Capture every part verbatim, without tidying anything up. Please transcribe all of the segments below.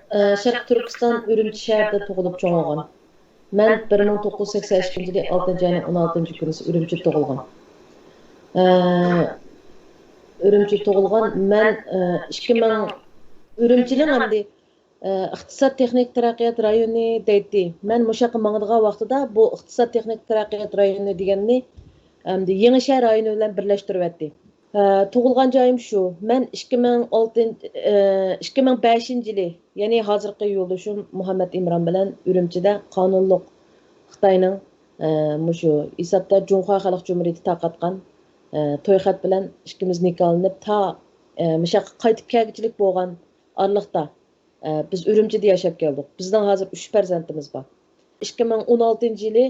ئە، شەرقىي تۈركىستان ئۈرۈمچى شەھىرىدە تۇغۇلۇپ چوڭ بولغان. مەن بىر مىڭ توققۇز يۈز سەكسەن ئىككىنچى يىلى ئالتىنچى ئاينىڭ ئون ئالتىنچى كۈنى ئۈرۈمچىدە تۇغۇلغان. ئە، ئۈرۈمچىدە تۇغۇلغان. مەن، ئە، ئىككى مىڭ، ئۈرۈمچىنىڭ ئەمدى، ئە، ئىقتىساد تېخنىك تەرەققىيات رايونى دەيتتى. مەن مۇشۇ ياققا ماڭىدىغان ۋاقتىدا بۇ ئىقتىساد تېخنىك تەرەققىيات رايونى دېگەننى ئەمدى يېڭىشەھەر رايونى بىلەن بىرلەشتۈرۈۋەتتى. ئە، تۇغۇلغان جايىم شۇ. مەن ئىككى مىڭ ئالتىنچى، ئە، ئىككى مىڭ بەشىنچى يىلى، يەنى ھازىرقى يولدىشىم مۇھەممەد ئىمران بىلەن ئۈرۈمچىدە قانۇنلۇق خىتاينىڭ، ئە، مۇشۇ ھېسابتا جۇڭخۇا خەلق جۇمھۇرىيىتى تارقاتقان، ئە، توي خەت بىلەن ئىككىمىز نىكاھلىنىپ، تا، ئە، مۇشۇ ياققا قايتىپ كەلگۈچىلىك بولغان ئارىلىقتا، ئە، بىز ئۈرۈمچىدە ياشاپ كەلدۇق. بىزنىڭ ھازىر ئۈچ پەرزەنتىمىز بار. ئىككى مىڭ ئون ئالتىنچى يىلى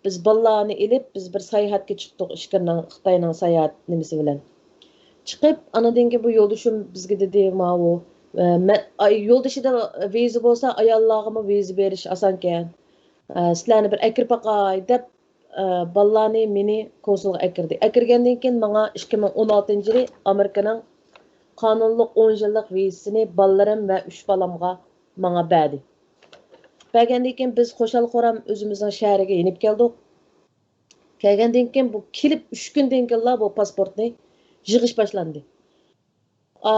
بىز بالىلارنى ئېلىپ، بىز بىر ساياھەتكە چىقتۇق، ئىچكىرىنىڭ، خىتاينىڭ ساياھەت نېمىسى بىلەن. چىقىپ، ئانىڭدىن كېيىن بۇ يولدىشىم بىزگە دېدى، ماۋۇ، ئە، مە-، ئاي، يولدىشىدا ۋىزا بولسا، ئاياللارغىمۇ ۋىزا بېرىش ئاسانكەن. ئە، سىلەرنى بىر ئەكىرىپ باقاي دەپ، ئە، بالىلارنى مېنى كونسۇلغا ئەكىردى. ئەكىرگەندىن كېيىن ماڭا ئىككى مىڭ ئون ئالتىنچى يىلى ئامېرىكىنىڭ قانۇنلۇق ئون يىللىق ۋىزىسىنى بالىلىرىم ۋە ئۈچ بالامغا ماڭا بەردى. بەرگەندىن كېيىن بىز خۇشال-خۇرام ئۆزىمىزنىڭ شەھىرىگە يېنىپ كەلدۇق. كەلگەندىن كېيىن بۇ كېلىپ ئۈچ كۈندىن كېيىنلا بۇ پاسپورتنى يىغىش باشلاندى. ئا،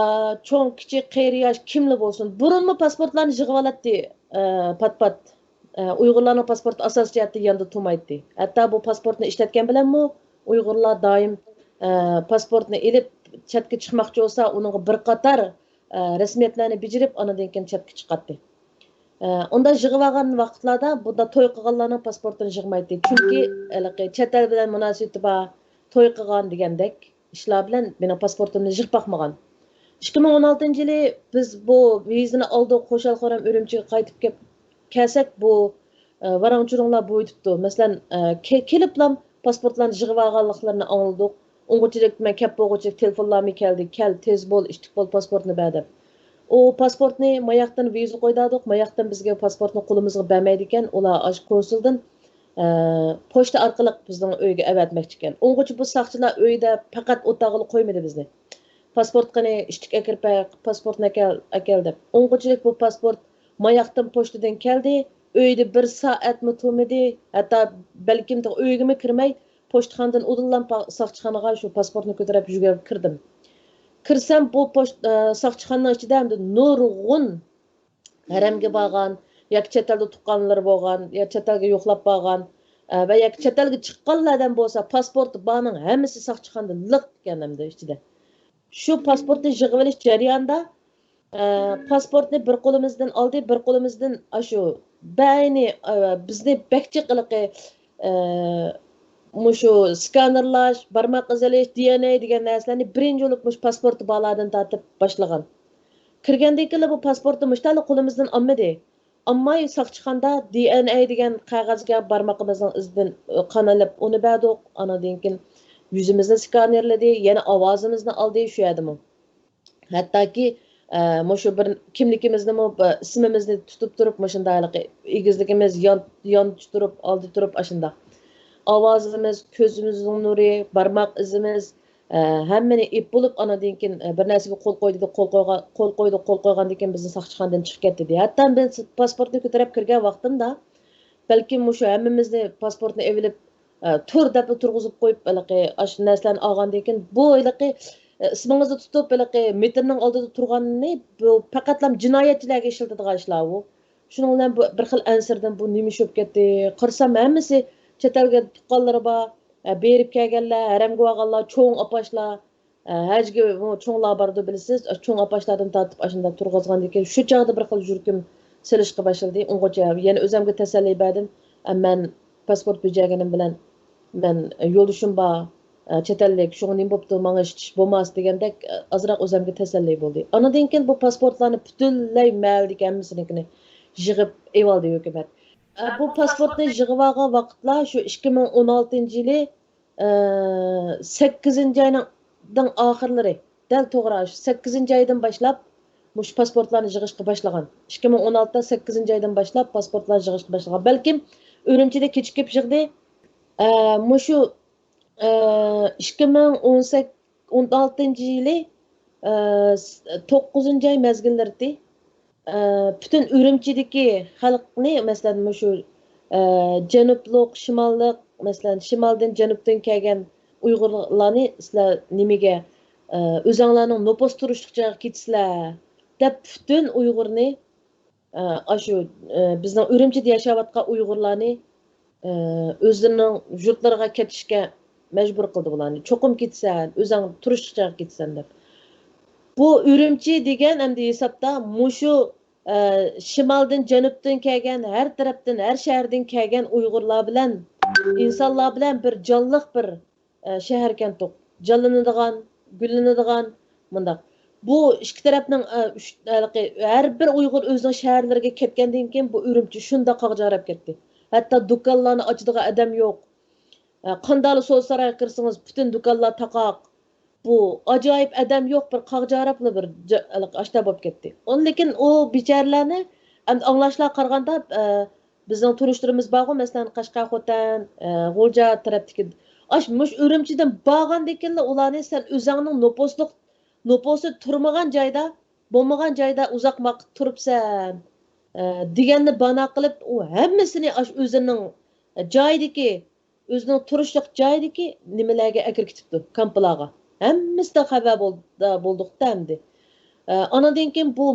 چوڭ، كىچىك، قېرى، ياش كىملا بولسۇن، بۇرۇنمۇ پاسپورتلارنى يىغىۋالاتتى، ئە، پات-پات. ئە، ئۇيغۇرلارنىڭ پاسپورتى ئاساسىي جەھەتتە ياندا تۇرمايتتى. ھەتتا بۇ پاسپورتنى ئىشلەتكەن بىلەنمۇ ئۇيغۇرلار دائىم، ئە، پاسپورتنى ئېلىپ چەتكە چىقماقچى بولسا، ئۇنىڭغا بىر قاتار، ئە، رەسمىيەتلەرنى بېجىرىپ، ئاندىن كېيىن چەتكە چىقاتتى. ئە، ئۇنداق يىغىۋالغان ۋاقىتلاردا بۇنداق توي قىلغانلارنىڭ پاسپورتىنى يىغمايتتى. چۈنكى ھېلىقى چەت ئەل بىلەن مۇناسىۋىتى بار، توي قىلغان دېگەندەك ئىشلار بىلەن مېنىڭ پاسپورتۇمنى يىغىپ باقمىغان. ئىككى مىڭ ئون ئالتىنچى يىلى بىز بۇ ۋىزىنى ئالدۇق، خۇشال-خۇرام ئۈرۈمچىگە قايتىپ كەپ-، كەلسەك، بۇ، ئە، ۋاراڭ-چۇرۇڭلار بويىتىپتۇ. مەسىلەن، ئە، كە-، كېلىپلام پاسپورتلارنى يىغىۋالغانلىقلىرىنى ئاڭلىدۇق. ئۇنغىچىلىك مەن كەپ بولغۇچىلىك تېلېفونلارمۇ كەلدى، كەل، تېز بول، ئىتتىك بول، پاسپورتنى بەر دەپ. ئۇ پاسپورتنى ماياقتىن ۋىزا قويدادۇق، ماياقتىن بىزگە پاسپورتنى قولىمىزغا بەرمەيدىكەن، ئۇلار ئاشۇ كونسۇلدىن، ئە، پوچتا ئارقىلىق بىزنىڭ ئۆيگە ئەۋەتمەكچىكەن. ئۇنغىچە بۇ ساقچىلار ئۆيدە پەقەت ئولتۇرغىلى قويمىدى بىزنى. پاسپورت قېنى، ئىتتىك ئەكىرىپ بەر، پاسپورتنى ئەكەل، ئەكەل دەپ. ئۇنغىچىلىك بۇ پاسپورت ماياقتىن پوچتىدىن كەلدى، ئۆيدە بىر سائەتمۇ تۇرمىدى، ھەتتا بەلكىم ئۆيگىمۇ كىرمەي، پوچتىخانىدىن ئۇدۇللا پا-، ساقچىخانىغا شۇ پاسپورتنى كۆتۈرۈپ يۈگۈرۈپ كىردىم. كىرسەم، بۇ پوچ-، ئە، ساقچىخانىنىڭ ئىچىدە ئەمدى نۇرغۇن ھەرەمگە بارغان ياكى چەت ئەلدە تۇغقانلىرى بولغان، يا چەت ئەلگە يوقلاپ بارغان، ئە، ۋە ياكى چەت ئەلگە چىققانلاردىن بولسا، پاسپورتى بارنىڭ ھەممىسى ساقچىخانىدا لىق ئىكەن ئەمدى ئىچىدە. شۇ پاسپورتنى يىغىۋېلىش جەريانىدا، ئە، پاسپورتنى بىر قولىمىزدىن ئالدى، بىر قولىمىزدىن ئاشۇ بەينى، ئە، بىزنى بەك جىق ھېلىقى، ئە، مۇشۇ سكانېرلاش، بارماق ئىز ئېلىش، دى ئېن ئەي دېگەن نەرسىلەرنى بىرىنچى بولۇپ مۇشۇ پاسپورتى بارلاردىن تارتىپ باشلىغان. كىرگەندىن كېيىنلا بۇ پاسپورتنى مۇشتالا قولىمىزدىن ئالمىدى. ئالماي ساقچىخانىدا دى ئېن ئەي دېگەن قەغەزگە بارمىقىمىزنىڭ ئىزىدىن، ئە، قان ئېلىپ ئۇنى بەردۇق. ئانىڭدىن كېيىن يۈزىمىزنى سكانېرلىدى، يەنە ئاۋازىمىزنى ئالدى شۇ يەردىمۇ. ھەتتاكى، ئە، مۇشۇ بىر كىملىكىمىزنىمۇ، بىر ئىسمىمىزنى تۇتۇپ تۇرۇپ، مۇشۇنداق ھېلىقى ئېگىزلىكىمىز يان، يانچە تۇرۇپ، ئالدى تۇرۇپ، ئاشۇنداق. ئاۋازىمىز، كۆزىمىزنىڭ نۇرى، بارماق ئىزىمىز، ئە، ھەممىنى ئېپ بولۇپ، ئانىڭدىن كېيىن، ئە، بىر نەرسىگە قول قوي دېدى، قول قويغان، قول قويدى، قول قويغاندىن كېيىن بىزنى ساقچىخانىدىن چىقىپ كەت دېدى. ھەتتا مەن پاسپورتنى كۆتۈرۈپ كىرگەن ۋاقتىمدا، بەلكىم مۇشۇ ھەممىمىزنى پاسپورتنى ئېلىپ، ئە، تۇر دەپلا تۇرغۇزۇپ قويۇپ، ھېلىقى ئاشۇ نەرسىلەرنى ئالغاندىن كېيىن، بۇ ھېلىقى، ئە، ئىسمىڭىزنى تۇتۇپ، ھېلىقى مېتىرنىڭ ئالدىدا تۇرغاننى بۇ پەقەتلا جىنايەتچىلەرگە ئىشلىتىدىغان ئىشلار بۇ. شۇنىڭ بىلەن بۇ بىر خىل ئەنسىرىدىم، بۇ نېمە ئىش بولۇپ كەتتى؟ قارىسام، ھەممىسى چەت ئەلگە تۇغقانلىرى بار، ئە، بېرىپ كەلگەنلەر، ھەرەمگە بارغانلار، چوڭ ئاپاشلار، ئە، ھەجگە بۇ چوڭلار بارىدۇ، بىلىسىز، چوڭ ئاپاشلاردىن تارتىپ ئاشۇنداق تۇرغۇزغاندىن كېيىن، شۇ چاغدا بىر خىل يۈرىكىم سېلىشقا باشلىدى. ئۇنغىچە يەنە ئۆزۈمگە تەسەللى بەردىم، ئە، مەن پاسپورت بېجەرگىنىم بىلەن مەن يولدىشىم بار، ئە، چەت ئەللىك، شۇڭا نېمە بوپتۇ، ماڭا ھېچ ئىش بولماس دېگەندەك، ئە، ئازراق ئۆزۈمگە تەسەللى بولدى. ئانىدىن كېيىن بۇ پاسپورتلارنى پۈتۈنلەي مەھەللىدىكى ھەممىسىنىڭكىنى يىغىپ ئېۋالدى ھۆكۈمەت. ئە، بۇ پاسپورتنى يىغىۋالغان ۋاقىتلار شۇ ئىككى مىڭ ئون ئالتىنچى يىلى، ئە، سەككىزىنچى ئاينىڭ دىڭ ئاخىرلىرى، دەل توغرا شۇ سەككىزىنچى ئايدىن باشلاپ مۇشۇ پاسپورتلارنى يىغىشقا باشلىغان. ئىككى مىڭ ئون ئالتىدا سەككىزىنچى ئايدىن باشلاپ پاسپورتلارنى يىغىشقا باشلىغان. بەلكىم ئۈرۈمچىدە كېچىكىپ يىغدى. ئە، مۇشۇ، ئە، ئىككى مىڭ ئون سەككىز، ئون ئالتىنچى يىلى، ئە، توققۇزىنچى ئاي مەزگىللىرىتى. ئە، پۈتۈن ئۈرۈمچىدىكى خەلقنى، مەسىلەن، مۇشۇ، ئە، جەنۇبلۇق، شىماللىق، مەسىلەن، شىمالدىن، جەنۇبتىن كەلگەن ئۇيغۇرلارنى سىلەر نېمىگە، ئە، ئۆزەڭلارنىڭ نوپۇس تۇرۇشلۇق جايغا كېتىسىلەر دەپ، پۈتۈن ئۇيغۇرنى، ئە، ئاشۇ، ئە، بىزنىڭ ئۈرۈمچىدە ياشاۋاتقان ئۇيغۇرلارنى، ئە، ئۆزلىرىنىڭ يۇرتلىرىغا كېتىشكە مەجبۇر قىلدى بۇلارنى. چوقۇم كېتىسەن، ئۆزۈڭ تۇرۇشلۇق جايغا كېتىسەن دەپ. بۇ ئۈرۈمچى دېگەن ئەمدى ھېسابتا مۇشۇ، ئە، شىمالدىن، جەنۇبتىن كەلگەن، ھەر تەرەپتىن، ھەر شەھەردىن كەلگەن ئۇيغۇرلار بىلەن، ئىنسانلار بىلەن بىر جانلىق بىر، ئە، شەھەركەنتۇق. جانلىنىدىغان، گۈللىنىدىغان، مۇنداق. بۇ ئىككى تەرەپنىڭ، ئە، ئۈچ، ھېلىقى ھەر بىر ئۇيغۇر ئۆزىنىڭ شەھەرلىرىگە كەتكەندىن كېيىن بۇ ئۈرۈمچى شۇنداق قاغجىراپ كەتتى. ھەتتا دۇكانلارنى ئاچىدىغان ئادەم يوق. ئە، قانداقلا سودا سارايغا كىرسىڭىز، پۈتۈن دۇكانلار تاقاق. بۇ ئاجايىپ ئادەم يوق، بىر قاغجىراپلا بىر جا-، ھېلىقى ئاشتا بولۇپ كەتتى. ئۇ، لېكىن ئۇ بىچارىلەرنى ئەمدى ئاڭلاشلارغا قارىغاندا، ئە، بىزنىڭ تونۇشلىرىمىز بارغۇ، مەسىلەن، قەشقەر، خوتەن، ئە، غۇلجا تەرەپتىكى. ئاش-، مۇشۇ ئۈرۈمچىدىن بارغاندىن كېيىنلا ئۇلارنى سەن ئۆزۈڭنىڭ نوپۇسلۇق، نوپۇسى تۇرمىغان جايدا، بولمىغان جايدا ئۇزاق ۋاقىت تۇرۇپسەن، ئە، دېگەننى بانا قىلىپ، ئۇ ھەممىسىنى ئاش-، ئۆزىنىڭ جايىدىكى، ئۆزىنىڭ تۇرۇشلۇق جايىدىكى نېمىلەرگە ئەكىرىپ كېتىپتۇ، كامپىلارغا. ھەممىسىدىن خەۋەر بول-، بولدۇق-تە ئەمدى. ئە، ئانىڭدىن كېيىن بۇ،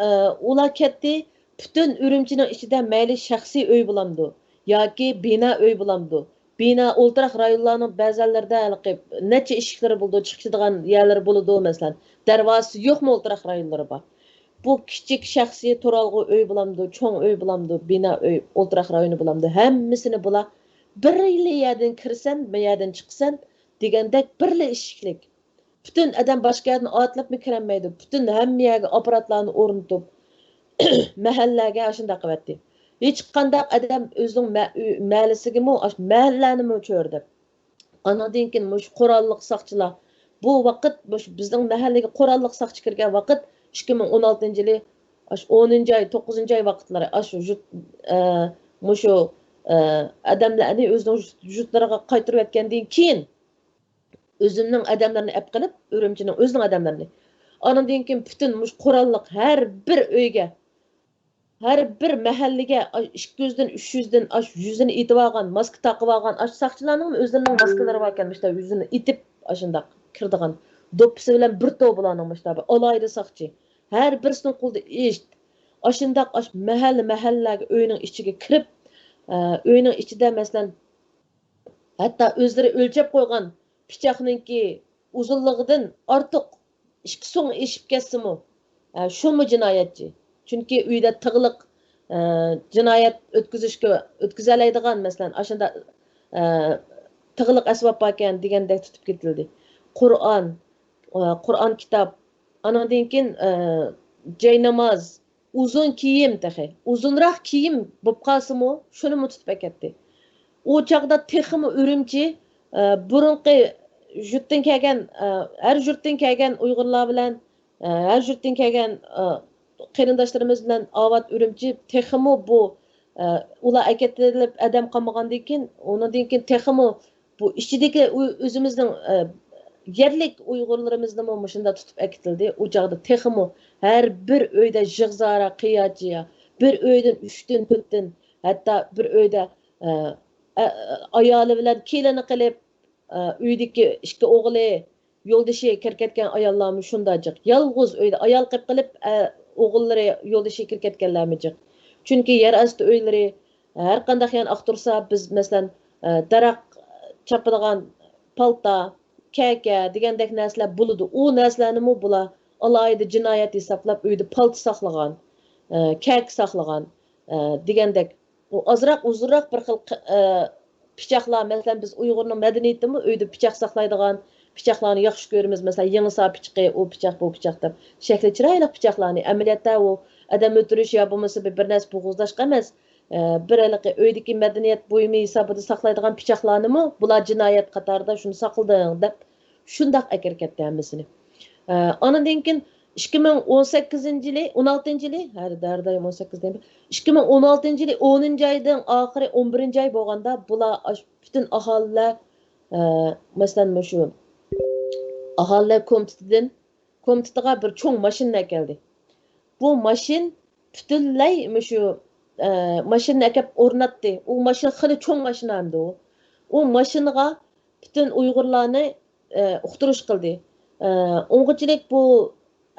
ئە، ئۇلار كەتتى. پۈتۈن ئۈرۈمچىنىڭ ئىچىدە مەيلى شەخسىي ئۆي بولامدۇ ياكى بىنا ئۆي بولامدۇ؟ بىنا ئولتۇراق رايونلارنىڭ بەزەنلىرىدە ھېلىقى نەچچە ئىشىكلىرى بولىدۇ، چىقىدىغان يەرلىرى بولىدۇ، مەسىلەن، دەرۋازىسى يوقمۇ ئولتۇراق رايونلىرى بار. بۇ كىچىك شەخسىي تۇرالغۇ ئۆي بولامدۇ، چوڭ ئۆي بولامدۇ، بىنا ئۆي، ئولتۇراق رايونى بولامدۇ، ھەممىسىنى بۇلار بىرلا يەردىن كىرىسەن، بىر يەردىن چىقىسەن دېگەندەك بىرلا ئىشىكلىك. پۈتۈن ئادەم باشقا يەردىن ئاتلىنىپمۇ كىرەلمەيدۇ. پۈتۈن ھەممە يەرگە ئاپپاراتلارنى ئورنىتىپ، مەھەللىلەرگە ئاشۇنداق قىلىۋەتتى. ھېچقانداق ئادەم ئۆزىنىڭ مە-، ئۆ-، مەھەللىسىگىمۇ، ئاشۇ مەھەللىلەرنىمۇ چۆرىدەپ. ئانىڭدىن كېيىن مۇشۇ قوراللىق ساقچىلار، بۇ ۋاقىت مۇشۇ بىزنىڭ مەھەللىگە قوراللىق ساقچى كىرگەن ۋاقىت ئىككى مىڭ ئون ئالتىنچى يىلى، ئاشۇ ئونىنچى ئاي، توققۇزىنچى ئاي ۋاقىتلىرى، ئاشۇ يۇرت، ئە، مۇشۇ، ئە، ئادەملەرنى ئۆزىنىڭ يۇرت-، يۇرتلىرىغا قايتۇرۇۋەتكەندىن كېيىن، ئۆزۈمنىڭ ئادەملىرىنى ئەپ قېلىپ، ئۈرۈمچىنىڭ ئۆزىنىڭ ئادەملىرىنى. ئانىڭدىن كېيىن پۈتۈن مۇشۇ قوراللىق ھەر بىر ئۆيگە، ھەر بىر مەھەللىگە ئىككى يۈزدىن، ئۈچ يۈزدىن ئاش يۈزىنى ئېتىۋالغان، ماسكا تاقىۋالغان، ئاش ساقچىلارنىڭمۇ ئۆزلىرىنىڭ ماسكىلىرى باركەن، مۇشۇنداق يۈزىنى ئېتىپ، ئاشۇنداق كىرىدىغان. دوپپىسى بىلەن بىر توپ بۇلارنىڭ مۇشۇنداق بىر ئالاھىدە ساقچى. ھەر بىرسىنىڭ قولىدا ئىت. ئاشۇنداق ئاش مەھەللە، مەھەللىلەرگە ئۆينىڭ ئىچىگە كىرىپ، ئە، ئۆينىڭ ئىچىدە، مەسىلەن، ھەتتا ئۆزلىرى ئۆلچەپ قويغان پىچاقنىڭكى ئۇزۇنلۇقىدىن ئارتۇق ئىككى سۇڭ ئېشىپ كەتسىمۇ، ئە، شۇمۇ جىنايەتچى. چۈنكى ئۆيدە تىغلىق، ئە، جىنايەت ئۆتكۈزۈشكە، ئۆتكۈزەلەيدىغان، مەسىلەن، ئاشۇنداق، ئە، تىغلىق ئەسۋاب باركەن دېگەندەك تۇتۇپ كېتىلدى. قۇرئان، ئە، قۇرئان كىتاب، ئانىڭدىن كېيىن، ئە، جايناماز، ئۇزۇن كىيىم تېخى. ئۇزۇنراق كىيىم بولۇپ قالسىمۇ، شۇنىمۇ تۇتۇپ ئەكەتتى. ئۇ چاغدا تېخىمۇ ئۈرۈمچى، ئە، بۇرۇنقى يۇرتتىن كەلگەن، ئە، ھەر يۇرتتىن كەلگەن ئۇيغۇرلار بىلەن، ئە، ھەر يۇرتتىن كەلگەن، ئە، قېرىنداشلىرىمىز بىلەن ئاۋات ئۈرۈمچى تېخىمۇ بۇ، ئە، ئۇلار ئەكېتىلىپ ئادەم قالمىغاندىن كېيىن، ئۇنىڭدىن كېيىن تېخىمۇ بۇ ئىچىدىكى ئۆ-، ئۆزىمىزنىڭ، ئە، يەرلىك ئۇيغۇرلىرىمىزنىمۇ مۇشۇنداق تۇتۇپ ئەكېتىلدى. ئۇ چاغدا تېخىمۇ ھەر بىر ئۆيدە يىغ-زارا، قىيا-چىيا، بىر ئۆيدىن ئۈچتىن، تۆتتىن، ھەتتا بىر ئۆيدە، ئە، ئە، ئايالى بىلەن كېلىنى قىلىپ، ئە، ئۆيدىكى ئىككى ئوغلى، يولدىشى كىرىپ كەتكەن ئاياللارمۇ شۇنداق جىق. يالغۇز ئۆيدە ئايال قېلىپ قېلىپ، ئە، ئوغۇللىرى، يولدىشى كىرىپ كەتكەنلەرمۇ جىق. چۈنكى يەر ئاستى ئۆيلىرى، ھەر قانداق يەرنى ئاختۇرسا، بىز، مەسىلەن، ئە، دەرەخ چاپىدىغان پالتا، كەكە دېگەندەك نەرسىلەر بولىدۇ. ئۇ نەرسىلەرنىمۇ بۇلار ئالاھىدە جىنايەت ھېسابلاپ، ئۆيدە پالتا ساقلىغان، ئە، كەكە ساقلىغان، ئە، دېگەندەك. ئۇ ئازراق ئۇزۇنراق بىر خىل ق-، ئە، پىچاقلار، مەسىلەن، بىز ئۇيغۇرنىڭ مەدەنىيىتىدىمۇ ئۆيدە پىچاق ساقلايدىغان، پىچاقلارنى ياخشى كۆرىمىز. مەسىلەن، يىڭنە ساۋا پىچىقى، ئۇ پىچاق، بۇ پىچاق دەپ. شەكلى چىرايلىق پىچاقلارنى. ئەمەلىيەتتە ئۇ ئادەم ئۆلتۈرۈش يا بولمىسا بىر، بىر نەرسە بوغۇزلاشقا ئەمەس. ئە، بىر ھېلىقى ئۆيدىكى مەدەنىيەت بۇيۇمى ھېسابىدا ساقلايدىغان پىچاقلارنىمۇ بۇلار جىنايەت قاتارىدا شۇنى ساقلىدىڭ دەپ شۇنداق ئەكىرىپ كەتتى ھەممىسىنى. ئە، ئانىدىن كېيىن ئىككى مىڭ ئون سەككىزىنچى يىلى، ئون ئالتىنچى يىلى، ھەر، ھەر دائىم ئون سەككىز دەيمەن. ئىككى مىڭ ئون ئالتىنچى يىلى ئونىنچى ئايدىن ئاخىرى ئون بىرىنچى ئاي بولغاندا، بۇلار ئاش-، پۈتۈن ئاھالىلەر، ئە، مەسىلەن، مۇشۇ ئاھالىلەر كومىتېتىدىن، كومىتېتىغا بىر چوڭ ماشىنا ئەكەلدى. بۇ ماشىنا پۈتۈنلەي مۇشۇ، ئە، ماشىنىنى ئەكەپ ئورناتتى. ئۇ ماشىنا خېلى چوڭ ماشىنا ئەمدى ئۇ. ئۇ ماشىنىغا پۈتۈن ئۇيغۇرلارنى، ئە، ئۇقتۇرۇش قىلدى. ئە، ئۇنغىچىلىك بۇ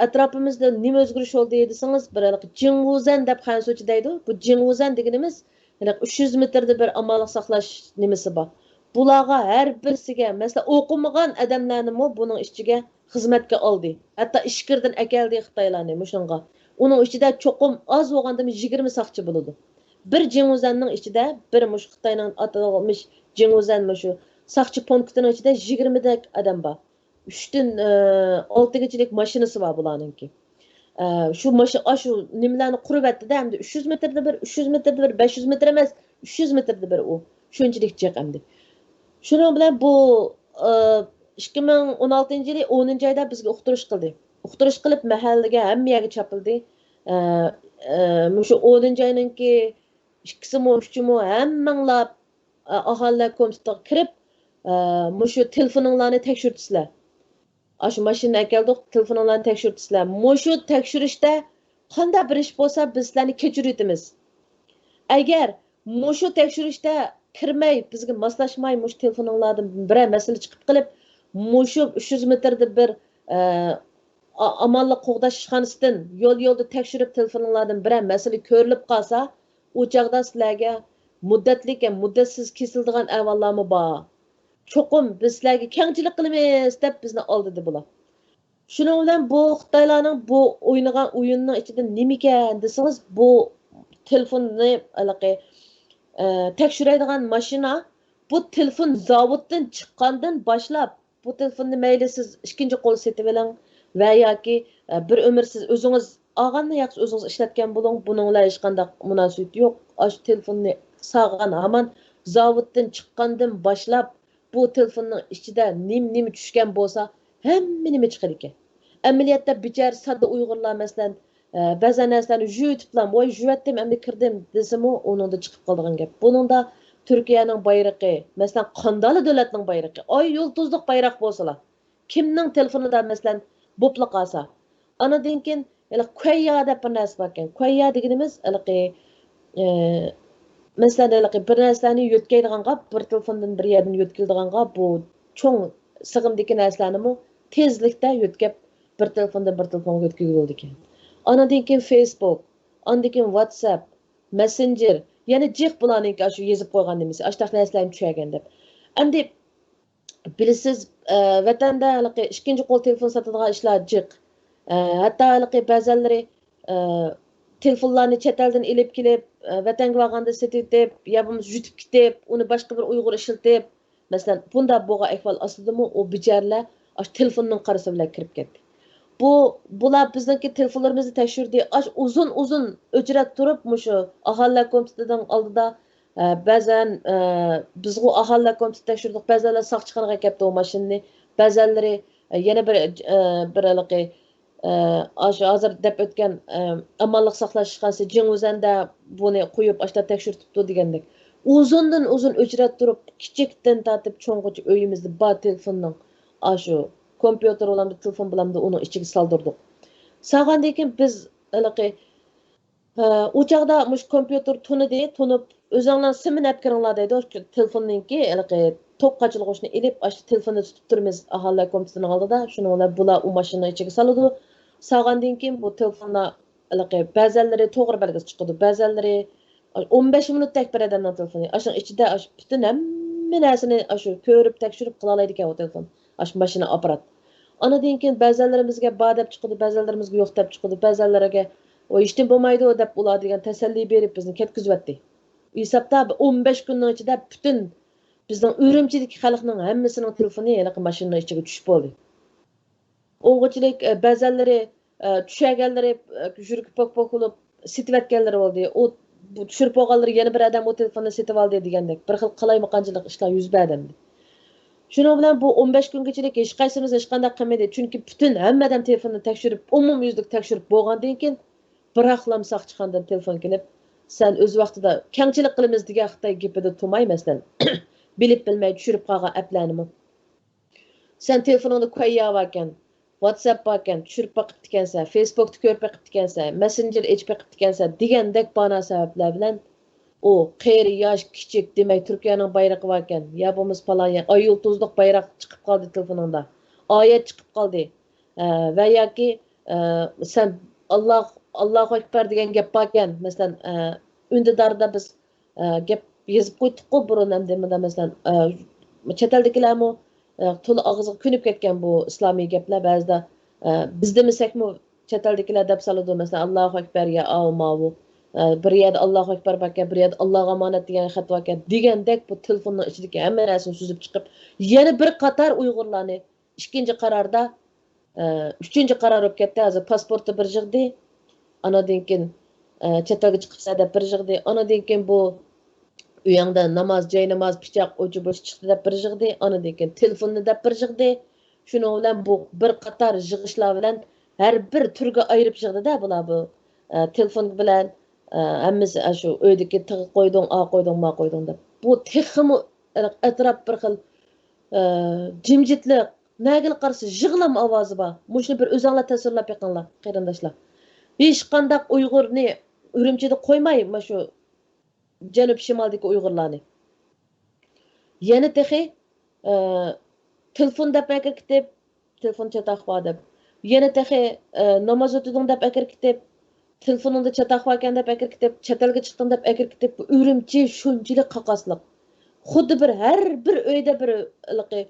ئەتراپىمىزدا نېمە ئۆزگىرىش بولدى دېسىڭىز، بىر ھېلىقى جىڭۋۇزەن دەپ خەنزۇچە دەيدۇ. بۇ جىڭۋۇزەن دېگىنىمىز، ھېلىقى ئۈچ يۈز مېتىردا بىر ئامانلىق ساقلاش نېمىسى بار. بۇلارغا ھەر بىرسىگە، مەسىلەن، ئوقۇمىغان ئادەملەرنىمۇ بۇنىڭ ئىچىگە خىزمەتكە ئالدى. ھەتتا ئىچكىرىدىن ئەكەلدى خىتايلارنى مۇشۇنىڭغا. ئۇنىڭ ئىچىدە چوقۇم ئاز بولغاندىمۇ يىگىرمە ساقچى بولىدۇ. بىر جىڭۋۇزەننىڭ ئىچىدە، بىر مۇشۇ خىتاينىڭ ئاتالمىش جىڭۋۇزەن مۇشۇ ساقچى پونكىتىنىڭ ئىچىدە يىگىرمىدەك ئادەم بار. ئۈچتىن، ئە، ئالتىگىچىلىك ماشىنىسى بار بۇلارنىڭكى. ئە، شۇ ماشىنا، ئاشۇ نېمىلەرنى قۇرۇۋەتتى-دە، ئەمدى ئۈچ يۈز مېتىردا بىر، ئۈچ يۈز مېتىردا بىر، بەش يۈز مېتىر ئەمەس، ئۈچ يۈز مېتىردا بىر ئۇ. شۇنچىلىك جىق ئەمدى. شۇنىڭ بىلەن بۇ، ئە، ئىككى مىڭ ئون ئالتىنچى يىلى ئونىنچى ئايدا بىزگە ئۇقتۇرۇش قىلدى. ئۇقتۇرۇش قىلىپ، مەھەللىگە، ھەممە يەرگە چاپلىدى. ئە، ئە، مۇشۇ ئونىنچى ئاينىڭكى ئىككىسىمۇ، ئۈچىمۇ ھەممىڭلار، ئە، ئاھالىلەر كومىتېتىغا كىرىپ، ئە، مۇشۇ تېلېفونۇڭلارنى تەكشۈرتىسىلەر. ئاشۇ ماشىنىنى ئەكەلدۇق، تېلېفونۇڭلارنى تەكشۈرتىسىلەر. مۇشۇ تەكشۈرۈشتە قانداق بىر ئىش بولسا، بىز سىلەرنى كەچۈرۈۋېتىمىز. ئەگەر مۇشۇ تەكشۈرۈشتە كىرمەي، بىزگە ماسلاشماي، مۇشۇ تېلېفونۇڭلاردىن بىرەر مەسىلە چىقىپ قېلىپ، مۇشۇ ئۈچ يۈز مېتىردا بىر، ئە، ئا-، ئامانلىق قوغداش ئىشخانىسىدىن يول-يولدا تەكشۈرۈپ، تېلېفونۇڭلاردىن بىرەر مەسىلە كۆرۈلۈپ قالسا، ئۇ چاغدا سىلەرگە مۇددەتلىك ھەم مۇددەتسىز كېسىلىدىغان ئەھۋاللارمۇ بار. چوقۇم بىز سىلەرگە كەڭچىلىك قىلىمىز دەپ بىزنى ئالدىدى بۇلار. شۇنىڭ بىلەن بۇ خىتايلارنىڭ بۇ ئوينىغان ئويۇنىنىڭ ئىچىدە نېمىكەن دېسىڭىز، بۇ تېلېفوننى ھېلىقى، ئە، تەكشۈرەيدىغان ماشىنا، بۇ تېلېفون زاۋۇتتىن چىققاندىن باشلاپ، بۇ تېلېفوننى مەيلى سىز ئىككىنچى قول سېتىۋېلىڭ ۋە ياكى، ئە، بىر ئۆمۈر سىز ئۆزىڭىز ئالغاننى ياخشى ئۆزىڭىز ئىشلەتكەن بولۇڭ، بۇنىڭ بىلەن ھېچقانداق مۇناسىۋىتى يوق. ئاشۇ تېلېفوننى سالغان ھامان زاۋۇتتىن چىققاندىن باشلاپ، بۇ تېلېفوننىڭ ئىچىدە نېمە، نېمە چۈشكەن بولسا، ھەممە نېمە چىقىدىكەن. ئەمەلىيەتتە بىچارە ساددا ئۇيغۇرلار، مەسىلەن، ئە، بەزى نەرسىلەرنى يۇيۇۋېتىپلا، ۋاي، يۇيۇۋەتتىم، ئەمدى كىردىم دېسىمۇ، ئۇنىڭدا چىقىپ قالىدىغان گەپ. بۇنىڭدا تۈركىيەنىڭ بايرىقى، مەسىلەن، قانداقلا دۆلەتنىڭ بايرىقى، ئاي يۇلتۇزلۇق بايراق بولسىلا، كىمنىڭ تېلېفونىدا، مەسىلەن، بوپلا قالسا، ئاندىن كېيىن ھېلىقى كۇەييا دەپ بىر نەرسە باركەن. كۇەييا دېگىنىمىز ھېلىقى، ئى، مەسىلەن، ھېلىقى بىر نەرسىلەرنى يۆتكەيدىغانغا، بىر تېلېفوندىن بىر يەردىن يۆتكىلىدىغانغا، بۇ چوڭ سىغىمدىكى نەرسىلەرنىمۇ تېزلىكتە يۆتكەپ، بىر تېلېفوندىن بىر تېلېفونغا يۆتكىگىلى بولىدىكەن. ئاندىن كېيىن فېيسبۇك، ئاندىن كېيىن ۋاتساپ، مەسسېنجېر، يەنە جىق بۇلارنىڭكى ئاشۇ يېزىپ قويغان نېمىسى، ئاشۇنداق نەرسىلەرنى چۈشۈرگەن دەپ. ئەمدى بىلىسىز، ئە، ۋەتەندە ھېلىقى ئىككىنچى قول تېلېفون ساتىدىغان ئىشلار جىق. ئە، ھەتتا ھېلىقى بەزەنلىرى، ئە، تېلېفونلارنى چەت ئەلدىن ئېلىپ كېلىپ، ئە، ۋەتەنگە بارغاندا سېتىۋېتىپ، يا بولمىسا يۇتۇپ كېتىپ، ئۇنى باشقا بىر ئۇيغۇر ئىشلىتىپ، مەسىلەن، بۇنداق بولغان ئەھۋال ئاستىدىمۇ ئۇ بىچارىلەر ئاشۇ تېلېفوننىڭ قارىسى بىلەن كىرىپ كەتتى. بۇ، بۇلار بىزنىڭكى تېلېفونلىرىمىزنى تەكشۈردى. ئاشۇ ئۇزۇن، ئۇزۇن ئۆچرەت تۇرۇپ، مۇشۇ ئاھالىلەر كومىتېتىنىڭ ئالدىدا، ئە، بەزەن، ئە، بىزغۇ ئاھالىلەر كومىتېتى تەكشۈردۇق، بەزەنلەر ساقچىخانىغا ئەكەپتۇ ئۇ ماشىنىنى، بەزەنلىرى، ئە، يەنە بىر، ئە، بىر ھېلىقى، ئە، ئاشۇ ھازىر دەپ ئۆتكەن، ئە، ئامانلىق ساقلاش ئىشخانىسى جىڭۋۇزەندە بۇنى قويۇپ، ئاشتا تەكشۈرتۈپتۇ دېگەندەك. ئۇزۇندىن ئۇزۇن ئۆچرەت تۇرۇپ، كىچىكتىن تارتىپ چوڭغىچە ئۆيىمىزدە بار تېلېفوننىڭ، ئاشۇ كومپيۇتېر بولامدۇ، تېلېفون بولامدۇ، ئۇنىڭ ئىچىگە سالدۇردۇق. سالغاندىن كېيىن بىز ھېلىقى، ئە، ئۇ چاغدا مۇشۇ كومپيۇتېر تونۇدى، تونۇپ، ئۆزۈڭلارنىڭ سىمىنى ئەپ كىرىڭلار دەيدۇ، تېلېفوننىڭكى ھېلىقى توك قاچىلىغۇچنى ئېلىپ، ئاشۇ تېلېفوننى تۇتۇپ تۇرىمىز ئاھالىلەر كومىتېتىنىڭ ئالدىدا. شۇنىڭ بىلەن بۇلار ئۇ ماشىنىنىڭ ئىچىگە سالىدۇ. سالغاندىن كېيىن بۇ تېلېفونلار ھېلىقى بەزەنلىرى توغرا بەلگىسى چىقىدۇ، بەزەنلىرى ئون بەش مىنۇتتەك بىر ئادەمنىڭ تېلېفونى. ئاشۇنىڭ ئىچىدە ئاشۇ پۈتۈن ھەممە نەرسىنى ئاشۇ كۆرۈپ، تەكشۈرۈپ قىلالايدىكەن ئۇ تېلېفون. ئاشۇ ماشىنا ئاپپارات. ئاندىن كېيىن بەزەنلىرىمىزگە بار دەپ چىقىدۇ، بەزەنلىرىمىزگە يوق دەپ چىقىدۇ، بەزەنلىرىگە ئۇ ھېچنېمە بولمايدۇ دەپ ئۇلار دېگەن تەسەللى بېرىپ بىزنى كەتكۈزۈۋەتتى. ھېسابتا بىر ئون بەش كۈننىڭ ئىچىدە پۈتۈن بىزنىڭ ئۈرۈمچىدىكى خەلقنىڭ ھەممىسىنىڭ تېلېفونى ھېلىقى ماشىنىنىڭ ئىچىگە چۈشۈپ بولدى. ئوغۇچىلىك، ئە، بەزەنلىرى، ئە، چۈشەگەنلىرى، ئە، يۈرىكى پوك-پوك بولۇپ سېتىۋەتكەنلىرى بولدى. ئۇ، بۇ چۈشۈرۈپ بولغانلىرى يەنە بىر ئادەم ئۇ تېلېفوننى سېتىۋالدى دېگەندەك بىر خىل قالايمىقانچىلىق ئىشلار يۈز بەردى ئەمدى. شۇنىڭ بىلەن بۇ ئون بەش كۈنگىچىلىك ھېچقايسىمىز ھېچقانداق قىلمىدى. چۈنكى پۈتۈن ھەممە ئادەم تېلېفوننى تەكشۈرۈپ، ئومۇميۈزلۈك تەكشۈرۈپ بولغاندىن كېيىن، بىراقلا ساقچىخانىدىن تېلېفون كېلىپ، سەن ئۆز ۋاقتىدا كەڭچىلىك قىلىمىز دېگەن خىتاي گېپىدە تۇرماي، مەسىلەن، بىلىپ بىلمەي چۈشۈرۈپ قالغان ئەپلەرنىمۇ. سەن تېلېفونۇڭدا كۇەييا باركەن، ۋاتساپ باركەن، چۈشۈرۈپ بېقىپتىكەنسەن، فېيسبۇكتا كۆرۈپ بېقىپتىكەنسەن، مەسسېنجېر ئېچىپ بېقىپتىكەنسەن دېگەندەك بانا سەۋەبلەر بىلەن ئۇ قېرى، ياش، كىچىك، دېمەك، تۈركىيەنىڭ بايرىقى باركەن، يا بولمىسا پالان يەر، ئاي يۇلتۇزلۇق بايراق چىقىپ قالدى تېلېفونۇڭدا، ئايەت چىقىپ قالدى، ئە، ۋە ياكى، ئە، سەن ئاللا، ئاللاھۇ ئەكبەر دېگەن گەپ باركەن، مەسىلەن، ئە، ئۈندىداردا بىز ئە، گەپ يېزىپ قويدۇققۇ بۇرۇن، ئەمدى مۇندا مەسىلەن، ئە، چەت ئەلدىكىلەرمۇ، ئە، تولا ئاغزىغا كۆنۈپ كەتكەن بۇ ئىسلامىي گەپلەر بەزىدە، ئە، بىز دېمىسەكمۇ چەت ئەلدىكىلەر دەپ سالىدۇ، مەسىلەن، ئاللاھۇ ئەكبەر، يا ئاۋۇ ماۋۇ، ئە، بىر يەردە ئاللاھۇ ئەكبەر باركەن، بىر يەردە ئاللاغا ئامانەت دېگەن خەت باركەن دېگەندەك بۇ تېلېفوننىڭ ئىچىدىكى ھەممە نەرسىنى سۈزۈپ چىقىپ، يەنە بىر قاتار ئۇيغۇرلارنى ئىككىنچى قاراردا، ئە، ئۈچىنچى قارار بولۇپ كەتتى. ھازىر پاسپورتتا بىر يىغدى، ئانادىن كېيىن، ئە، چەت ئەلگە چىقىپسەن دەپ بىر يىغدى، ئانادىن كېيىن بۇ ئۆيۈڭدە ناماز، جايناماز، پىچاق، ئوچۇ بوشى چىقتى دەپ بىر يىغدى، ئانادىن كېيىن تېلېفوننى دەپ بىر يىغدى. شۇنىڭ بىلەن بۇ بىر قاتار يىغىشلار بىلەن ھەر بىر تۈرگە ئايرىپ يىغدىدە بۇلار بۇ، ئە، تېلېفون بىلەن، ئە، ھەممىسى ئاشۇ ئۆيدىكى تىغ قويدۇڭ، ئا قويدۇڭ، ما قويدۇڭ دەپ. بۇ تېخىمۇ ئەتراپ بىر خىل، ئە، جىمجىتلىق، نەگىلا قارىسا يىغلام ئاۋازى بار. مۇشۇنى بىر ئۆزۈڭلار تەسۋىرلەپ بېقىڭلار، قېرىنداشلار. ھېچقانداق ئۇيغۇرنى ئۈرۈمچىدە قويماي، مۇشۇ جەنۇب شىمالدىكى ئۇيغۇرلارنى. يەنە تېخى، ئە، تېلېفون دەپ ئەكىرىپ كېتىپ، تېلېفون چاتاق بار دەپ. يەنە تېخى، ئە، ناماز ئۆتىدىڭ دەپ ئەكىرىپ كېتىپ، تېلېفونۇڭدا چاتاق باركەن دەپ ئەكىرىپ كېتىپ، چەت ئەلگە چىقتىڭ دەپ ئەكىرىپ كېتىپ، بۇ ئۈرۈمچى شۇنچىلىك قاقاسلىق. خۇددى بىر ھەر بىر ئۆيدە بىر ھېلىقى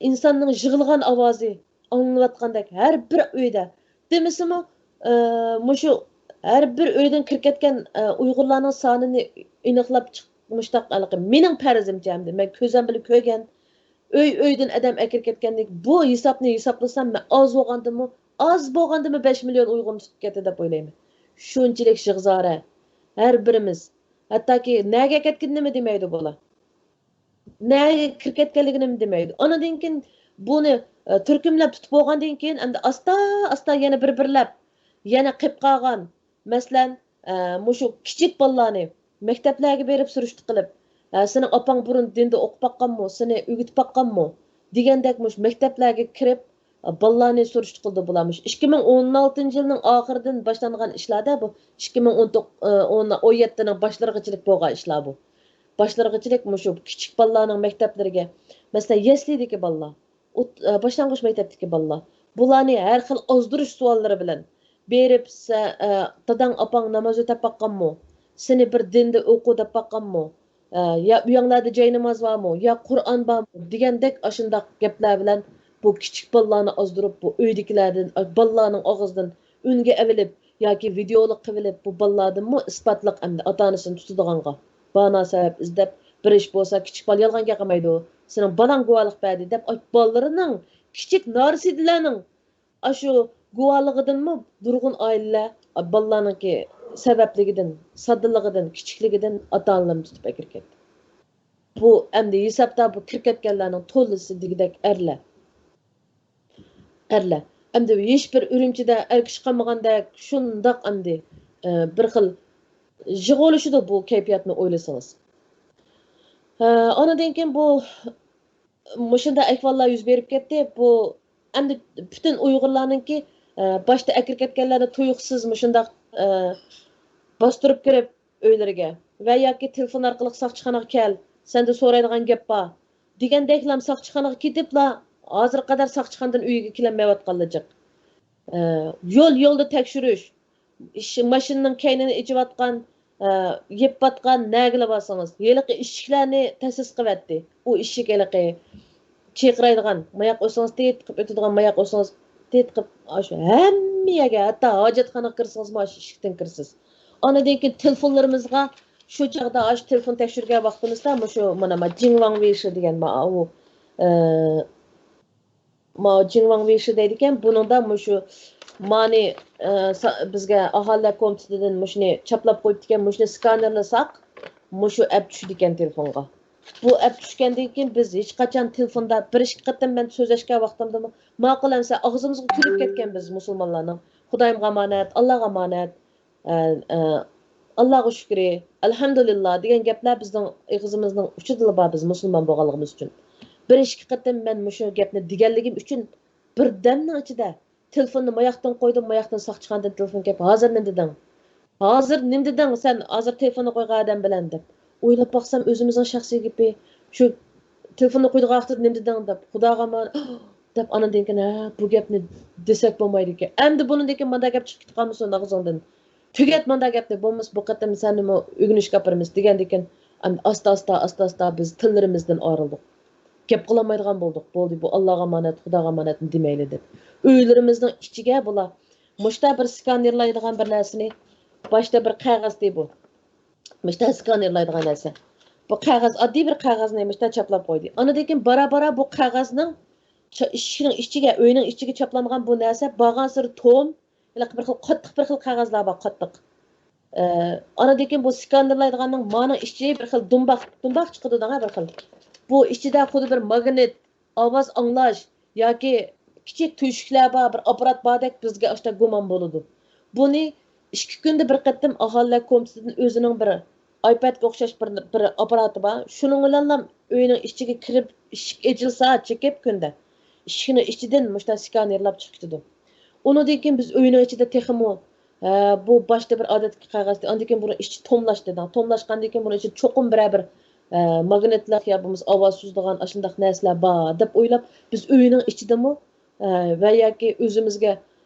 ئىنساننىڭ يىغلىغان ئاۋازى ئاڭلىنىۋاتقاندەك ھەر بىر ئۆيدە. دېمىسىمۇ، ئە، مۇشۇ ھەر بىر ئۆيدىن كىرىپ كەتكەن، ئە، ئۇيغۇرلارنىڭ سانىنى ئېنىقلاپ چىق-، مۇشتاق ھېلىقى مېنىڭ پەرىزىمچە ئەمدى، مەن كۆزۈم بىلەن كۆرگەن، ئۆي-ئۆيدىن ئادەم ئەكىرىپ كەتكەندىن بۇ ھېسابنى ھېسابلىسام، مەن ئاز بولغاندىمۇ، ئاز بولغاندىمۇ بەش مىليون ئۇيغۇرنى تۇتۇپ كەتتى دەپ ئويلايمەن. شۇنچىلىك شىغزارە. ھەر بىرىمىز. ھەتتاكى نەگە كەتكىنىنىمۇ دېمەيدۇ بۇلار. نەگە كىرىپ كەتكەنلىكىنىمۇ دېمەيدۇ. ئانىدىن كېيىن بۇنى، ئە، تۈركۈملەپ تۇتۇپ بولغاندىن كېيىن، ئەمدى ئاستا-ئاستا يەنە بىر-بىرلەپ، يەنە قېلىپ قالغان، مەسىلەن، ئە، مۇشۇ كىچىك بالىلارنى مەكتەپلەرگە بېرىپ سۈرۈشتە قىلىپ، ئە، سېنىڭ ئاپاڭ بۇرۇن دىندا ئوقۇپ باققانمۇ، سېنى ئۆگىتىپ باققانمۇ دېگەندەك مۇشۇ مەكتەپلەرگە كىرىپ، ئە، بالىلارنى سۈرۈشتە قىلىدۇ بۇلار. مۇشۇ ئىككى مىڭ ئون ئالتىنچى يىلنىڭ ئاخىرىدىن باشلانغان ئىشلار-دە بۇ. ئىككى مىڭ ئون توققۇز، ئە، ئون، ئون يەتتىنىڭ باشلىرىغىچىلىك بولغان ئىشلار بۇ. باشلىرىغىچىلىك مۇشۇ كىچىك بالىلارنىڭ مەكتەپلىرىگە، مەسىلەن، يەسلىدىكى بالىلار، ئوت-، ئە، باشلانغۇچ مەكتەپتىكى بالىلار. بۇلارنى ھەر خىل ئازدۇرۇش سوئاللىرى بىلەن بېرىپ، سە-، ئە، داداڭ، ئاپاڭ ناماز ئۆتەپ باققانمۇ؟ سېنى بىر دىندا ئوقۇ دەپ باققانمۇ؟ ئە، يا ئۆيۈڭلەردە جايناماز بارمۇ؟ يا قۇرئان بارمۇ؟ دېگەندەك ئاشۇنداق گەپلەر بىلەن بۇ كىچىك بالىلارنى ئازدۇرۇپ، بۇ ئۆيدىكىلەردىن، ئە، بالىلارنىڭ ئاغزىدىن ئۈنگە ئېلىپ ياكى ۋىدېئولۇق قىلىۋېلىپ، بۇ بالىلاردىنمۇ ئىسپاتلىق ئەمدى ئاتا-ئانىسىنى تۇتىدىغانغا بانا سەۋەب ئىزدەپ بېرىش بولسا، كىچىك بالا يالغان گەپ قىلمايدۇ. سېنىڭ بالاڭ گۇۋاھلىق بەردى دەپ، ئاي، بالىلىرىنىڭ، كىچىك نارسىدىلەرنىڭ ئاشۇ گۇۋاھلىقىدىنمۇ نۇرغۇن ئائىلىلەر بالىلارنىڭكى سەۋەبلىكىدىن، ساددىلىقىدىن، كىچىكلىكىدىن ئاتا-ئانىلىرىنى تۇتۇپ ئەكىرىپ كەتتى. بۇ ئەمدى ھېسابتا بۇ كىرىپ كەتكەنلەرنىڭ تولىسى دېگۈدەك ئەرلەر. ئەرلەر. ئەمدى ھېچبىر ئۈرۈمچىدە ئەر كىشى قالمىغاندەك شۇنداق ئەمدى، ئە، بىر خىل يىغىۋېلىشىدۇ بۇ كەيپىياتنى ئويلىسىڭىز. ئە، ئانىدىن كېيىن بۇ مۇشۇنداق ئەھۋاللار يۈز بېرىپ كەتتى. بۇ ئەمدى پۈتۈن ئۇيغۇرلارنىڭكى، ئە، باشتا ئەكىرىپ كەتكەنلەرنى تۇيۇقسىز مۇشۇنداق، ئە، باستۇرۇپ كىرىپ ئۆيلىرىگە ۋە ياكى تېلېفون ئارقىلىق ساقچىخانىغا كەل، سەندىن سورايدىغان گەپ بار دېگەندەكلا ساقچىخانىغا كېتىپلا ھازىرغا قەدەر ساقچىخانىدىن ئۆيىگە كېلەلمەيۋاتقانلار جىق. ئە، يول-يولدا تەكشۈرۈش، ئىش-، ماشىنىنىڭ كەينىنى ئېچىۋاتقان، ئە، يېپىۋاتقان نەگىلا بارسىڭىز، ھېلىقى ئىشىكلەرنى تەسىس قىلىۋەتتى. ئۇ ئىشىك ھېلىقى چىرقىرايدىغان، ماياق ئۆتسىڭىز تىت قىلىپ ئۆتىدىغان، ماياق ئۆتسىڭىز تىت قىلىپ، ئاشۇ ھەممە يەرگە، ھەتتا ھاجەتخانىغا كىرسىڭىزمۇ ئاشۇ ئىشىكتىن كىرىسىز. ئاندىن كېيىن تېلېفونلىرىمىزغا شۇ چاغدا ئاشۇ تېلېفون تەكشۈرگەن ۋاقتىمىزدا مۇشۇ مانا ما جىڭ ۋاڭ ۋېيشى دېگەن ما ئۇ، ئە، ماۋۇ جىڭ ۋاڭ ۋېيشى دەيدىكەن، بۇنىڭدا مۇشۇ مانى، ئە، سا-، بىزگە ئاھالىلەر كومىتېتىدىن مۇشۇنى چاپلاپ قويۇپتىكەن، مۇشۇنى سكانېرلىساق، مۇشۇ ئەپ چۈشىدىكەن تېلېفونغا. بۇ ئەپ چۈشكەندىن كېيىن بىز ھېچقاچان تېلېفوندا بىر ئىككى قېتىم مەن سۆزلەشكەن ۋاقتىمدىمۇ، ماقۇل ئەمسە ئاغزىمىزغا كۈلۈپ كەتكەن بىز مۇسۇلمانلارنىڭ. خۇدايىمغا ئامانەت، ئاللاغا ئامانەت. ئە، ئە، ئاللاغا شۈكرى، ئەلھەمدۇلىللا دېگەن گەپلەر بىزنىڭ ئېغىزىمىزنىڭ ئۇچىدىلا بار، بىز مۇسۇلمان بولغانلىقىمىز ئۈچۈن. بىر ئىككى قېتىم مەن مۇشۇ گەپنى دېگەنلىكىم ئۈچۈن بىردەمنىڭ ئىچىدە تېلېفوننى ماياقتىن قويدۇم، ماياقتىن ساقچىخانىدىن تېلېفون كېلىپ، «ھازىر نېمە دېدىڭ؟ ھازىر نېمە دېدىڭ سەن ھازىر تېلېفوننى قويغان ئادەم بىلەن؟» دەپ. ئويلاپ باقسام، ئۆزىمىزنىڭ شەخسىي گېپى. شۇ تېلېفوننى قويىدىغان ۋاقتىدا «نېمە دېدىڭ؟» دەپ، «خۇداغا ئامان» دەپ، ئاندىن كېيىن، «ھە، بۇ گەپنى دېسەك بولمايدىكەن. ئەمدى بۇنىڭدىن كېيىن مانداق گەپ چىقىپ كېتىپ قالمىسۇن ئاغزىڭدىن. تۈگەت مانداق گەپنى، بولمىسا بۇ قېتىم سەننىمۇ ئۆگىنىشكە ئاپىرىمىز» دېگەندىكىن، ئەمدى ئاستا-ئاستا، ئاستا-ئاستا بىز تىللىرىمىزدىن ئايرىلدۇق. گەپ قىلالمايدىغان بولدۇق. بولدى، بۇ ئاللاغا ئامانەت، خۇداغا ئامانەتنى دېمەيلى دەپ. ئۆيلىرىمىزنىڭ ئىچىگە بۇلار مۇشتا بىر سكانېرلايدىغان بىر نەرسىنى، باشتا بىر قەغەزدى بۇ. مۇشتا سكانېرلايدىغان نەرسە. بۇ قەغەز، ئاددىي بىر قەغەزنى مۇشتا چاپلاپ قويدى. ئاندىن كېيىن بارا-بارا بۇ قەغەزنىڭ چا-، ئىشىكنىڭ ئىچىگە، ئۆينىڭ ئىچىگە چاپلانغان بۇ نەرسە بارغانسېرى توم، ھېلىقى بىر خىل قاتتىق، بىر خىل قەغەزلەر بار، قاتتىق. ئە، ئاندىن كېيىن بۇ سكانېرلايدىغاننىڭ مانىڭ ئىچى بىر خىل دۇمباق، دۇمباق چىقىدۇ دەڭە بىر خىل. بۇ ئىچىدە خۇددى بىر ماگنىت، ئاۋاز ئاڭلاش ياكى كىچىك تۆشۈكلەر بار بىر ئاپپارات باردەك بىزگە ئاشتا گۇمان بولىدۇ. بۇنى ئىككى كۈندە بىر قېتىم ئاھالىلەر كومىتېتىدىن ئۆزىنىڭ بىر ئايپەدكە ئوخشاش بىر، بىر ئاپپاراتى بار. شۇنىڭ بىلەنلا ئۆينىڭ ئىچىگە كىرىپ، ئىشىك ئېچىلسا چېكىپ كۈندە، ئىشىكنىڭ ئىچىدىن مۇشتا سكانېرلاپ چىقىپ كېتىدۇ. ئۇنىڭدىن كېيىن بىز ئۆينىڭ ئىچىدە تېخىمۇ، ھە، بۇ باشتا بىر ئادەتتىكى قەغەزدى، ئاندىن كېيىن بۇنىڭ ئىچى توملاشتى دەڭ. توملاشقاندىن كېيىن بۇنىڭ ئىچىدە چوقۇم بىرەر بىر، ھە، ماگنىتلىق يا بولمىسا ئاۋاز سوزىدىغان ئاشۇنداق نەرسىلەر بار دەپ ئويلاپ، بىز ئۆينىڭ ئىچىدىمۇ، ھە، ۋە ياكى ئۆزىمىزگە،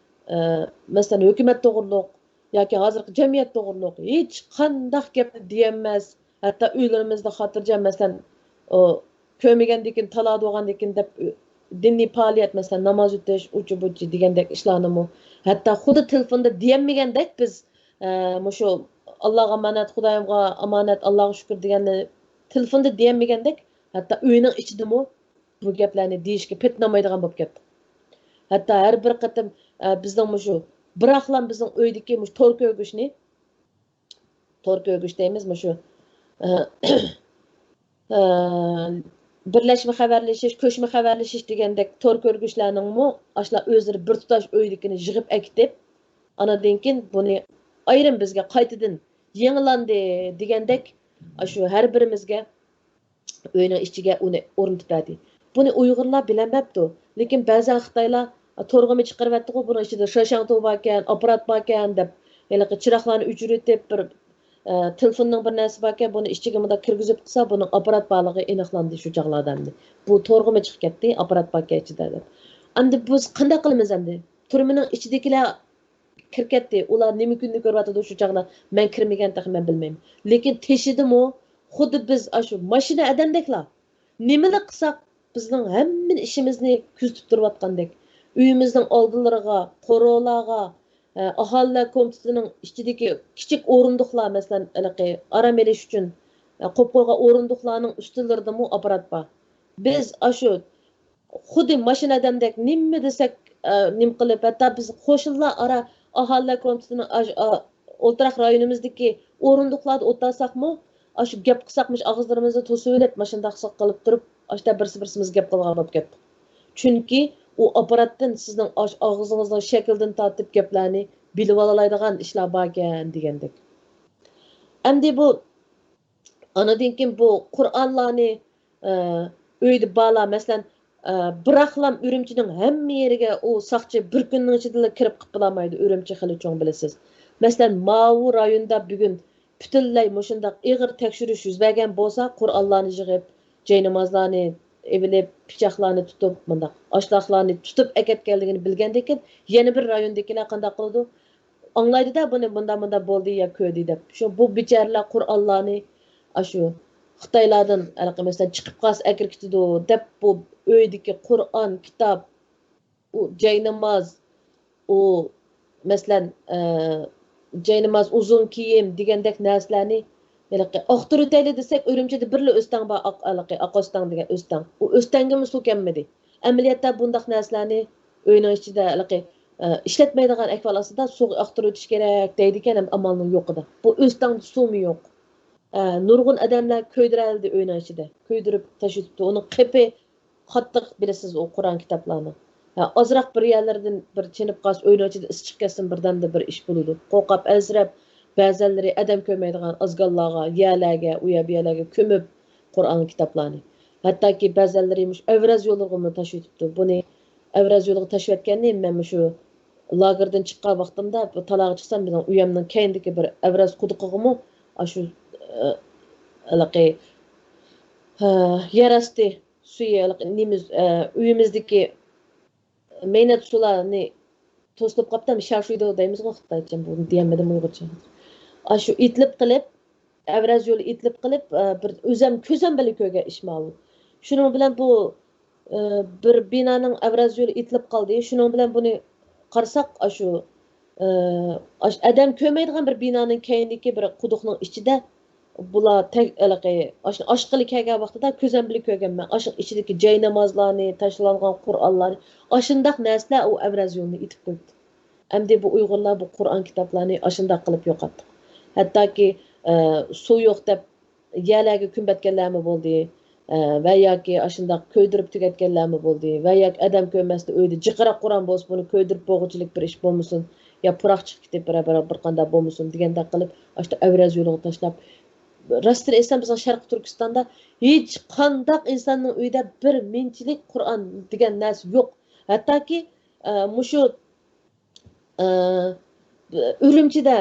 ھە، مەسىلەن، ھۆكۈمەت توغرۇلۇق ياكى ھازىرقى جەمئىيەت توغرۇلۇق ھېچقانداق گەپنى دېيەلمەس، ھەتتا ئۆيلىرىمىزدە خاتىرجەم، مەسىلەن، ئۇ، كۆرمىگەندىكىن، تالادا بولغاندىكىن دەپ، ئۆ-، دىنىي پائالىيەت، مەسىلەن، ناماز ئۆتۈش، ئۇچۇ-بۇچۇ دېگەندەك ئىشلارنىمۇ، ھەتتا خۇددى تېلېفوندا دېيەلمىگەندەك بىز، ئە، مۇشۇ «ئاللاغا ئامانەت، خۇدايىمغا ئامانەت، ئاللاغا شۈكۈر» دېگەننى تېلېفوندا دېيەلمىگەندەك، ھەتتا ئۆينىڭ ئىچىدىمۇ بۇ گەپلەرنى دېيىشكە پېتىنالمايدىغان بولۇپ كەتتۇق. ھەتتا ھەر بىر قېتىم، ئە، بىزنىڭ مۇشۇ بىراقلا بىزنىڭ ئۆيدىكى مۇشۇ تور كۆرگۈچنى، تور كۆرگۈچ دەيمىز، مۇشۇ، ئە، ئە، بىرلەشمە خەۋەرلىشىش، كۆچمە خەۋەرلىشىش دېگەندەك تور كۆرگۈچلەرنىڭمۇ ئاشۇلار ئۆزلىرى بىر تۇتاش ئۆيدىكىنى يىغىپ ئەكېتىپ، ئانىدىن كېيىن بۇنى ئايرىم بىزگە قايتىدىن يېڭىلاندى دېگەندەك، ئاشۇ ھەر بىرىمىزگە ئۆينىڭ ئىچىگە ئۇنى ئورنىتىپ بەردى. بۇنى ئۇيغۇرلار بىلەلمەپتۇ. لېكىن بەزەن خىتايلار، «تورغىمۇ چىقىرىۋەتتىغۇ، بۇنىڭ ئىچىدە شاشاڭتو باركەن، ئاپپارات باركەن» دەپ، ھېلىقى چىراغلارنى ئۆچۈرۈۋېتىپ، بىر، ئە، تېلېفوننىڭ بىر نەرسە باركەن، بۇنى ئىچىگە مۇنداق كىرگۈزۈپ قىلسا، بۇنىڭ ئاپپارات بارلىقى ئېنىقلاندى شۇ چاغلاردا ئەمدى. «بۇ تورغىمۇ چىقىپ كەتتى، ئاپپارات باركەن ئىچىدە» دەپ. ئەمدى بىز قانداق قىلىمىز ئەمدى؟ تۈرمىنىڭ ئىچىدىكىلەر كىرىپ كەتتى. ئۇلار نېمە كۈننى كۆرۈۋاتىدۇ شۇ چاغلار؟ مەن كىرمىگەن تېخى، مەن بىلمەيمەن. لېكىن تېشىدىمۇ خۇددى بىز ئاشۇ ماشىنا ئادەمدەكلا نېمىلا قىلساق، بىزنىڭ ھەممە ئىشىمىزنى كۆزىتىپ تۇرۇۋاتقاندەك، ئۆيىمىزنىڭ ئالدىلىرىغا، قورۇلارغا، ئە، ئاھالىلەر كومىتېتىنىڭ ئىچىدىكى كىچىك ئورۇندۇقلار، مەسىلەن، ھېلىقى ئارام ئېلىش ئۈچۈن، ئە، قويۇپ قويغان ئورۇندۇقلارنىڭ ئۈستىلىرىدىمۇ ئاپپارات بار. بىز ئاشۇ خۇددى ماشىنا ئادەمدەك نېمە دېسەك، ئە، نېمە قىلىپ، ھەتتا بىز قوشنىلار ئارا ئاھالىلەر كومىتېتىنىڭ ئاش-، ئا-، ئولتۇراق رايونىمىزدىكى ئورۇندۇقلاردا ئولتۇرساقمۇ، ئاشۇ گەپ قىلساق، مۇشۇ ئاغزىلىرىمىزنى توسۇۋېلىپ، ماشۇنداق قىلىپ تۇرۇپ، ئاشۇنداق بىرسى بىرسىمىز گەپ قىلغان بولۇپ كەتتۇق. چۈنكى ئۇ ئاپپاراتتىن سىزنىڭ ئاش-، ئاغزىڭىزنىڭ شەكلىدىن تارتىپ گەپلەرنى بىلىۋالالايدىغان ئىشلار باركەن دېگەندەك. ئەمدى بۇ ئانىدىن كېيىن بۇ قۇرئانلارنى، ئە، ئۆيدە بالار، مەسىلەن، ئە، بىراقلام ئۈرۈمچىنىڭ ھەممە يېرىگە ئۇ ساقچى بىر كۈننىڭ ئىچىدىلا كىرىپ قىلىپ بولالمايدۇ، ئۈرۈمچى خېلى چوڭ، بىلىسىز. مەسىلەن، ماۋۇ رايوندا بۈگۈن پۈتۈنلەي مۇشۇنداق ئېغىر تەكشۈرۈش يۈز بەرگەن بولسا، قۇرئانلارنى يىغىپ، جاينامازلارنى ئېلىپ، پىچاقلارنى تۇتۇپ، مۇنداق ئاشلاقلارنى تۇتۇپ ئەكەتكەنلىكىنى بىلگەندىن كېيىن، يەنە بىر رايوندىكىلەر قانداق قىلىدۇ؟ ئاڭلايدۇ-دە بۇنى، مۇنداق، مۇنداق بولدى يا كۆردى دەپ. شۇ، بۇ بىچارىلەر قۇرئانلارنى ئاشۇ خىتايلاردىن، ھېلىقى، مەسىلەن، چىقىپ قالسا ئەكىرىپ كېتىدۇ دەپ، بۇ ئۆيدىكى قۇرئان، كىتاب، ئۇ جايناماز، ئۇ، مەسىلەن، ئە، جايناماز، ئۇزۇن كىيىم دېگەندەك نەرسىلەرنى ھېلىقى ئاختۇرۇۋېتەيلى دېسەك، ئۈرۈمچىدە بىرلا ئۆستەڭ بار، ئاق، ھېلىقى ئاق ئۆستەڭ دېگەن ئۆستەڭ. ئۇ ئۆستەڭگىمۇ سۇ كەلمىدى. ئەمەلىيەتتە بۇنداق نەرسىلەرنى ئۆينىڭ ئىچىدە ھېلىقى، ئە، ئىشلەتمەيدىغان ئەھۋال ئاستىدا سۇغا ئاختۇرۇۋېتىش كېرەك دەيدىكەن، ئەمما ئامالنىڭ يوقىدا. بۇ ئۆستەڭدە سۇمۇ يوق. ئە، نۇرغۇن ئادەملەر كۆيدۈرەلىدى ئۆينىڭ ئىچىدە. كۆيدۈرۈپ تاشلىۋېتىپتۇ. ئۇنىڭ قېپى قاتتىق، بىلىسىز، ئۇ قۇرئان كىتابلارنى. ھە، ئازراق بىر يەرلىرىدىن بىر چېنىپ قالسا، ئۆينىڭ ئىچىدە ئىسسىق چىقىپ كەتسىمۇ بىردەمدە بىر ئىش بولىدۇ. قورقۇپ، ئەنسىرەپ، بەزەنلىرى ئادەم كۆرمەيدىغان ئازگاللارغا، يەرلەرگە، ئۇ يەر بۇ يەرلەرگە كۆمۈپ قۇرئان كىتابلارنى. ھەتتاكى بەزەنلىرى مۇشۇ ئەۋرەز يوللىرىغىمۇ تاشلىۋېتىپتۇ. بۇنى ئەۋرەز يولىغا تاشىۋەتكەننى مەن مۇشۇ لاگېردىن چىققان ۋاقتىمدا بىر تالاغا چىقسام، بىزنىڭ ئۆيەمنىڭ كەينىدىكى بىر ئەۋرەز قۇدۇقىغىمۇ ئاشۇ، ئە، ھېلىقى، ھە، يەر ئاستى سۈيى، ھېلىقى نېمە، ئە، ئۆيىمىزدىكى مەينەت سۇلارنى توسۇلۇپ قاپتۇ، شاشۇيدۇ دەيمىزغۇ خىتايچە، بۇنى دېيەلمىدىم ئۇيغۇرچە. ئاشۇ ئېتىلىپ قېلىپ، ئەۋرەز يولى ئېتىلىپ قېلىپ، ئە، بىر ئۆزەم كۆزەم بىلەن كۆرگەن ئىش ماۋۇ. شۇنىڭ بىلەن بۇ، ئە، بىر بىنانىڭ ئەۋرەز يولى ئېتىلىپ قالدى. شۇنىڭ بىلەن بۇنى قارىساق، ئاشۇ، ئە، ئاش-، ئادەم كۆرمەيدىغان بىر بىنانىڭ كەينىدىكى بىر قۇدۇقنىڭ ئىچىدە بۇلار تەگ-، ھېلىقى، ئاش-، ئاشقىلى كەلگەن ۋاقتىدا كۆزەم بىلەن كۆرگەنمەن. ئاشۇ ئىچىدىكى جاينامازلارنى، تاشلانغان قۇرئانلارنى، ئاشۇنداق نەرسىلەر ئۇ ئەۋرەز يولىنى ئېتىپ قويۇپتۇ. ئەمدى بۇ ئۇيغۇرلار بۇ قۇرئان كىتابلارنى ئاشۇنداق قىلىپ يوقاتتۇق. ھەتتاكى، ئە، سۇ يوق دەپ يەرلەرگە كۆمۈۋەتكەنلەرمۇ بولدى. ئە، ۋە ياكى ئاشۇنداق كۆيدۈرۈپ تۈگەتكەنلەرمۇ بولدى. ۋە ياكى ئادەم كۆرمەستىن ئۆيدە جىقراق قۇرئان بولسا، بۇنى كۆيدۈرۈپ بولغۇچىلىك بىر ئىش بولمىسۇن، يا پۇراق چىقىپ كېتىپ بىر، بىر، بىر قانداق بولمىسۇن دېگەندەك قىلىپ، ئاشۇنداق ئەۋرەز يولىغا تاشلاپ، راستىنى ئېيتسام، بىزنىڭ شەرقىي تۈركىستاندا ھېچقانداق ئىنساننىڭ ئۆيىدە بىر مىنچىلىك قۇرئان دېگەن نەرسە يوق. ھەتتاكى، ئە، مۇشۇ، ئە، ئۈرۈمچىدە،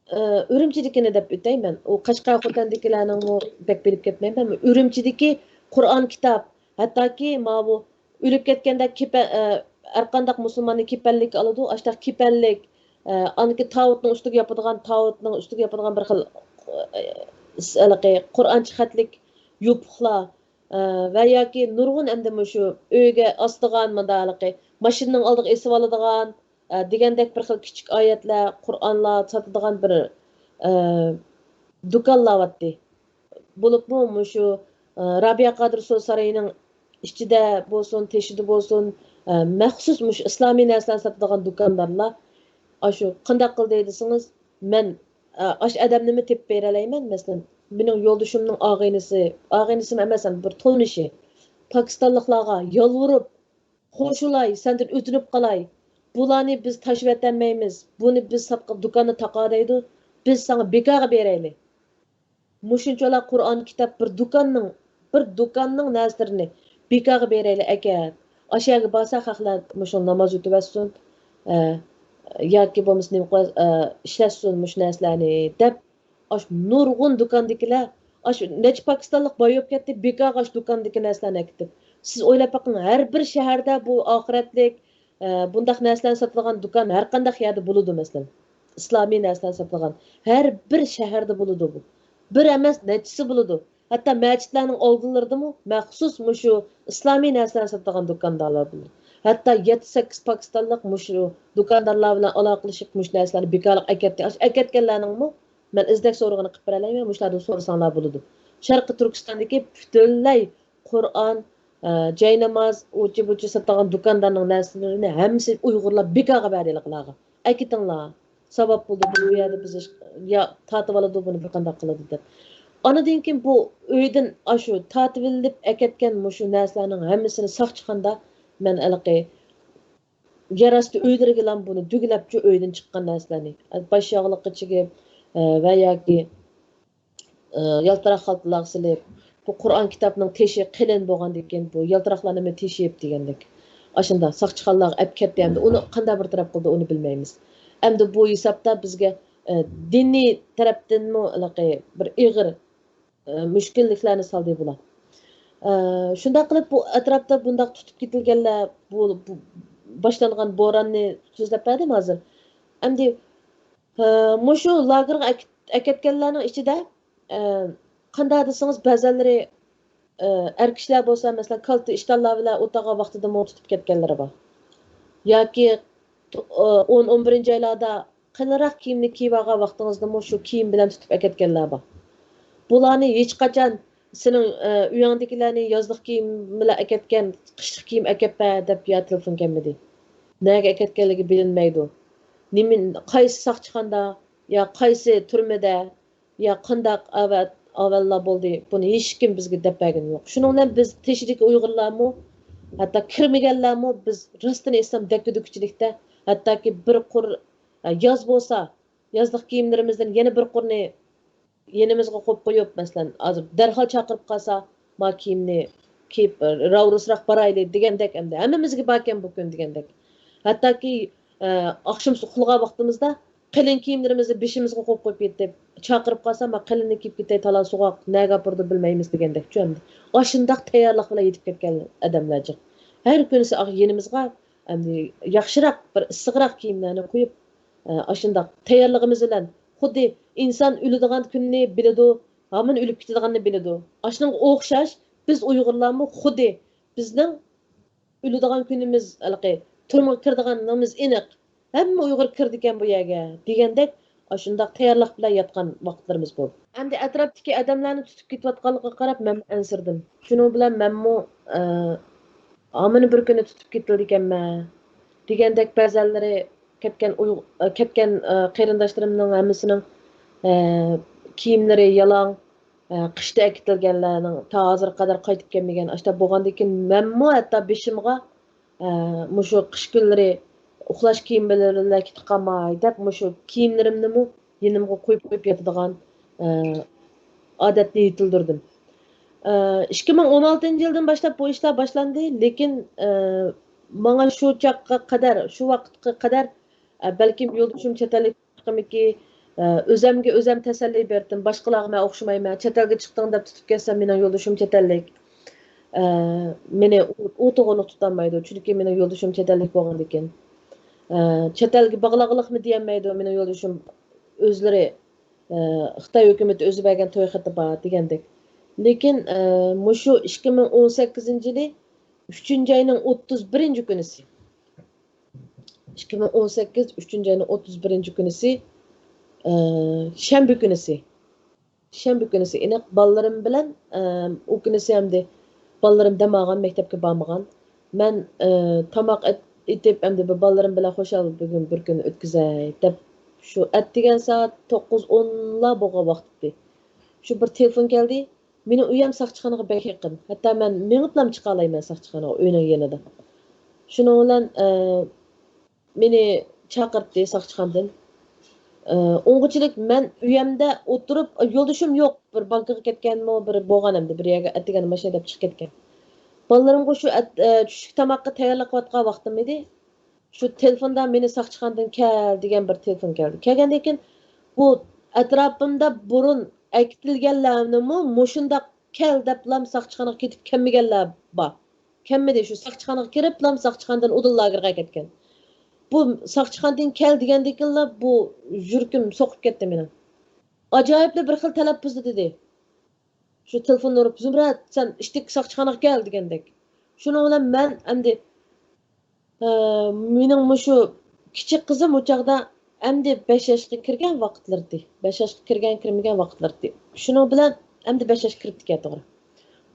ئە، ئۈرۈمچىدىكىنى دەپ ئۆتەي مەن. ئۇ قەشقەر خوتەندىكىلەرنىڭمۇ بەك بىلىپ كەتمەيمەن. ئۈرۈمچىدىكى قۇرئان كىتاب، ھەتتاكى ماۋۇ ئۆلۈپ كەتكەندە كېپە-، ئە، ھەرقانداق مۇسۇلماننى كېپەنلىككە ئالىدۇ. ئاشۇنداق كېپەنلىك، ئە، ئاندىكى تاۋۇتنىڭ ئۈستىگە ياپىدىغان، تاۋۇتنىڭ ئۈستىگە ياپىدىغان بىر خىل، ئە، ھېلىقى قۇرئانچە خەتلىك يوپۇقلار، ئە، ۋە ياكى نۇرغۇن ئەمدى مۇشۇ ئۆيگە ئاسىدىغان، مۇنداق ھېلىقى ماشىنىنىڭ ئالدىغا ئېسىۋالىدىغان، ئە، دېگەندەك بىر خىل كىچىك ئايەتلەر، قۇرئانلار ساتىدىغان بىر، ئە، دۇكانلار بارتتى. بولۇپمۇ مۇشۇ، ئە، رابىيە قادىر سودا سارىيىنىڭ ئىچىدە بولسۇن، تېشىدا بولسۇن، ئە، مەخسۇس مۇشۇ ئىسلامىي نەرسىلەرنى ساتىدىغان دۇكاندارلار ئاشۇ قانداق قىلدى دېسىڭىز، مەن، ئە، ئاشۇ ئادەمنىمۇ تېپىپ بېرەلەيمەن. مەسىلەن، مېنىڭ يولدىشىمنىڭ ئاغىنىسى، ئاغىنىسىمۇ ئەمەس، بىر تونۇشى، پاكىستانلىقلارغا يالۋۇرۇپ، «خوش بولاي، سەندىن ئۆتۈنۈپ قالاي. بۇلارنى بىز تاشلىۋەتەلمەيمىز. بۇنى بىز ساتقان دۇكاننى تاقا دەيدۇ. بىز ساڭا بىكارغا بېرەيلى. مۇشۇنچىلا قۇرئان كىتاب بىر دۇكاننىڭ، بىر دۇكاننىڭ نەرسىلىرىنى بىكارغا بېرەيلى ئەكەت. ئاشۇ يەرگە بارسا خەقلەر مۇشۇ ناماز ئۆتۈۋەتسۇن، ئە، ياكى بولمىسا نېمە قىلار، ئە، ئىشلەتسۇن مۇشۇ نەرسىلەرنى» دەپ، ئاشۇ نۇرغۇن دۇكاندىكىلەر، ئاشۇ نەچچە پاكىستانلىق باي بولۇپ كەتتى، بىكارغا ئاشۇ دۇكاندىكى نەرسىلەرنى ئەكېتىپ. سىز ئويلاپ بېقىڭ، ھەر بىر شەھەردە بۇ ئاخىرەتلىك، ئە، بۇنداق نەرسىلەرنى ساتىدىغان دۇكان ھەر قانداق يەردە بولىدۇ، مەسىلەن. ئىسلامىي نەرسىلەرنى ساتىدىغان ھەر بىر شەھەردە بولىدۇ بۇ. بىر ئەمەس، نەچچىسى بولىدۇ. ھەتتا مەچىتلەرنىڭ ئالدىلىرىدىمۇ مەخسۇس مۇشۇ ئىسلامىي نەرسىلەرنى ساتىدىغان دۇكاندارلار بولىدۇ. ھەتتا يەتتە، سەككىز پاكىستانلىق مۇشۇ دۇكاندارلار بىلەن ئالاقىلىشىپ، مۇشۇ نەرسىلەرنى بىكارلىق ئەكەتتى. ئاشۇ ئەكەتكەنلەرنىڭمۇ مەن ئىزدەك سورىقىنى قىلىپ بېرەلەيمەن، مۇشۇلاردىن سورىساڭلار بولىدۇ. شەرقىي تۈركىستاندىكى پۈتۈنلەي قۇرئان، ئە، جايناماز، ئۇچى-بۇچى ساتىدىغان دۇكاندارنىڭ نەرسىلىرىنى ھەممىسى ئۇيغۇرلار بىكارغا بەردى ھېلىقىلارغا. ئەكېتىڭلار، ساۋاب بولىدۇ، بۇ يەردە بىز يا تارتىۋالىدۇ، بۇنى بىر قانداق قىلىدۇ دەپ. ئاندىن كېيىن بۇ ئۆيدىن ئاشۇ تارتىۋېلىپ ئەكەتكەن مۇشۇ نەرسىلەرنىڭ ھەممىسىنى ساقچىخانىدا مەن ھېلىقى يەر ئاستى ئۆيلىرىگىلا بۇنى دۈگىلەپچۇ ئۆيدىن چىققان نەرسىلەرنى. باش ياغلىققا چىگىپ، ئە، ۋە ياكى، ئە، يالتىراق خالتىلارغا سېلىپ، بۇ قۇرئان كىتابنىڭ تېشى قېلىن بولغاندىكىن، بۇ يالتىراقلارنىمۇ تېشىپ دېگەندەك. ئاشۇنداق ساقچىخانىلارغا ئەپ كەتتى. ئەمدى ئۇنى قانداق بىر تەرەپ قىلدى، ئۇنى بىلمەيمىز. ئەمدى بۇ ھېسابتا بىزگە، ئە، دىنىي تەرەپتىنمۇ ھېلىقى بىر ئېغىر ئە، مۈشكۈللۈكلەرنى سالدى بۇلار. ئە، شۇنداق قىلىپ بۇ ئەتراپتا بۇنداق تۇتۇپ كېتىلگەنلەر، بۇ، بۇ باشلانغان بوراننى سۆزلەپ بەردىم ھازىر. ئەمدى، ئە، مۇشۇ لاگېرغا ئەك-، ئەكەتكەنلەرنىڭ ئىچىدە، ئە، قانداق دېسىڭىز بەزىلىرى، ئە، ئەر كىشىلەر بولسا، مەسىلەن، كالتە ئىشتانلار بىلەن ئولتۇرغان ۋاقتىدىمۇ تۇتۇپ كەتكەنلىرى بار. ياكى، ئە، ئون، ئون بىرىنچى ئايلاردا قېلىنراق كىيىمنى كىيىۋالغان ۋاقتىڭىزدىمۇ شۇ كىيىم بىلەن تۇتۇپ ئەكەتكەنلەر بار. بۇلارنى ھېچقاچان سېنىڭ، ئە، ئۆيۈڭدىكىلەرنى يازلىق كىيىم بىلەن ئەكەتكەن، قىشلىق كىيىم ئەكەپ بەر دەپ يا تېلېفون كەلمىدى. نەگە ئەكەتكەنلىكى بىلىنمەيدۇ. نېمە، قايسى ساقچىخانىدا يا قايسى تۈرمىدە يا قانداق ئەۋەت-، ئەھۋاللار بولدى، بۇنى ھېچكىم بىزگە دەپ بەرگىنى يوق. شۇنىڭ بىلەن بىز تېشىدىكى ئۇيغۇرلارمۇ، ھەتتا كىرمىگەنلەرمۇ بىز راستىنى ئېيتسام دەككە-دۈككىچىلىكتە، ھەتتاكى بىر قۇر، ئە، ياز بولسا، يازلىق كىيىملىرىمىزدىن يەنە بىر قۇرنى يېنىمىزغا قويۇپ قويۇپ، مەسىلەن، ھازىر دەرھال چاقىرىپ قالسا، ما كىيىمنى كىيىپ، راۋرۇسراق بارايلى دېگەندەك، ئەمدى ھەممىمىزگە باركەن بۇ كۈن دېگەندەك. ھەتتاكى، ئە، ئاخشام ئۇخلىغان ۋاقتىمىزدا قېلىن كىيىملىرىمىزنى بېشىمىزغا قويۇپ قويۇپ يېتىپ، چاقىرىپ قالسا، ما قېلىننى كىيىپ كېتەي، تالا سوغۇق، نەگە ئاپىرىدۇ بىلمەيمىز دېگەندەكچۇ ئەمدى. ئاشۇنداق تەييارلىق بىلەن يېتىپ كەتكەن ئادەملەر جىق. ھەر كۈنىسى ئاخ يېنىمىزغا ئەمدى ياخشىراق، بىر ئىسسىقراق كىيىملەرنى قويۇپ، ئە، ئاشۇنداق تەييارلىقىمىز بىلەن خۇددى ئىنسان ئۆلىدىغان كۈننى بىلىدۇ، ھامان ئۆلۈپ كېتىدىغاننى بىلىدۇ. ئاشۇنىڭغا ئوخشاش بىز ئۇيغۇرلارمۇ خۇددى بىزنىڭ ئۆلىدىغان كۈنىمىز، ھېلىقى تۈرمىگە كىرىدىغانلىقىمىز ئېنىق. ھەممە ئۇيغۇر كىرىدىكەن بۇ يەرگە دېگەندەك، ئاشۇنداق تەييارلىق بىلەن ياتقان ۋاقىتلىرىمىز بولدى. ئەمدى ئەتراپتىكى ئادەملەرنى تۇتۇپ كېتىۋاتقانلىقىغا قاراپ مەنمۇ ئەنسىرىدىم. شۇنىڭ بىلەن مەنمۇ، ئە، ھامىنى بىر كۈنى تۇتۇپ كېتىلىدىكەنمەن دېگەندەك بەزەنلىرى كەتكەن ئۇيغ-، ئە، كەتكەن، ئە، قېرىنداشلىرىمنىڭ ھەممىسىنىڭ، ئە، كىيىملىرى يالاڭ، ئە، قىشتا ئەكېتىلگەنلەرنىڭ تا ھازىرغا قەدەر قايتىپ كەلمىگەن. ئاشۇنداق بولغاندىن كېيىن مەنمۇ ھەتتا بېشىمغا، ئە، مۇشۇ قىش كۈنلىرى ئۇخلاش كىيىملىرى بىلەن كېتىپ قالماي دەپ، مۇشۇ كىيىملىرىمنىمۇ يېنىمغا قويۇپ، قويۇپ ياتىدىغان، ئە، ئادەتنى يېتىلدۈردۈم. ئە، ئىككى مىڭ ئون ئالتىنچى يىلدىن باشلاپ بۇ ئىشلار باشلاندى، لېكىن، ئە، ماڭا شۇ چاغقا قەدەر، شۇ ۋاقىتقا قەدەر، ئە، بەلكىم يولدىشىم چەت ئەللىك چىقىمىكى، ئە، ئۆزەمگە ئۆزەم تەسەللى بەردىم. باشقىلارغا مەن ئوخشىمايمەن. چەت ئەلگە چىقتىڭ دەپ تۇتۇپ كەتسەم، مېنىڭ يولدىشىم چەت ئەللىك. ئە، مېنى ئۇ، ئۇ توغرىلىق تۇتالمايدۇ. چۈنكى مېنىڭ يولدىشىم چەت ئەللىك بولغاندىكىن. ئە، چەت ئەلگە باغلاغلىقمۇ دېيەلمەيدۇ. مېنىڭ يولدىشىم ئۆزلىرى، ئە، خىتاي ھۆكۈمىتى ئۆزى بەرگەن توي خېتى بار دېگەندەك. لېكىن، ئە، مۇشۇ ئىككى مىڭ ئون سەككىزىنچى يىلى ئۈچىنچى ئاينىڭ ئوتتۇز بىرىنچى كۈنىسى. ئىككى مىڭ ئون سەككىز ئۈچىنچى ئاينىڭ ئوتتۇز بىرىنچى كۈنىسى، ئى، شەنبە كۈنىسى. شەنبە كۈنىسى ئېنىق بالىلىرىم بىلەن، ئى، ئۇ كۈنىسى ئەمدى بالىلىرىم دەم ئالغان، مەكتەپكە بارمىغان. مەن، ئى، تاماق ئېت-، ئېتىپ، ئەمدى بىر بالىلىرىم بىلەن خۇشال بۈگۈن بىر كۈن ئۆتكۈزەي دەپ، شۇ ئەتىگەن سائەت توققۇز ئونلا بولغان ۋاقىت ئىدى. شۇ بىر تېلېفون كەلدى. مېنىڭ ئۆيەم ساقچىخانىغا بەك يېقىن. ھەتتا مەن مېڭىپلام چىقالايمەن ساقچىخانىغا، ئۆينىڭ يېنىدا. شۇنىڭ بىلەن، ئە، مېنى چاقىرتتى ساقچىخانىدىن. ئە، ئوڭغىچىلىك مەن ئۆيەمدە ئولتۇرۇپ، يولدىشىم يوق، بىر بانكىغا كەتكەنمۇ، بىر بولغان ئەمدى، بىر يەرگە ئەتىگەن ماشىنا ھەيدەپ چىقىپ كەتكەن. بالىلىرىمغا شۇ ئەت-، ئە، چۈشلۈك تاماققا تەييارلىق قىلىۋاتقان ۋاقتىم ئىدى. شۇ تېلېفوندا مېنى ساقچىخانىدىن كەل دېگەن بىر تېلېفون كەلدى. كەلگەندىن كېيىن بۇ ئەتراپىمدا بۇرۇن ئەكېتىلگەنلەرنىمۇ مۇشۇنداق كەل دەپلام ساقچىخانىغا كېتىپ كەلمىگەنلەر بار. كەلمىدى، شۇ ساقچىخانىغا كىرىپلام ساقچىخانىدىن ئۇدۇل لاگېرغا كەتكەن. بۇ ساقچىخانىدىن كەل دېگەندىكىنلا بۇ يۈرىكىم سوقۇپ كەتتى مېنىڭ. ئاجايىپلا بىر خىل تەلەپپۇزدا دېدى. شۇ تېلېفوننى ئۇرۇپ، «زۇمرەت، سەن ئىشتىكى ساقچىخانىغا كەل» دېگەندەك. شۇنىڭ بىلەن مەن ئەمدى، ئە، مېنىڭ مۇشۇ كىچىك قىزىم ئۇ چاغدا ئەمدى بەش ياشقا كىرگەن ۋاقىتلىرىدى. بەش ياشقا كىرگەن، كىرمىگەن ۋاقىتلىرىدى. شۇنىڭ بىلەن ئەمدى بەش ياشقا كىرىپتىكەن توغرا.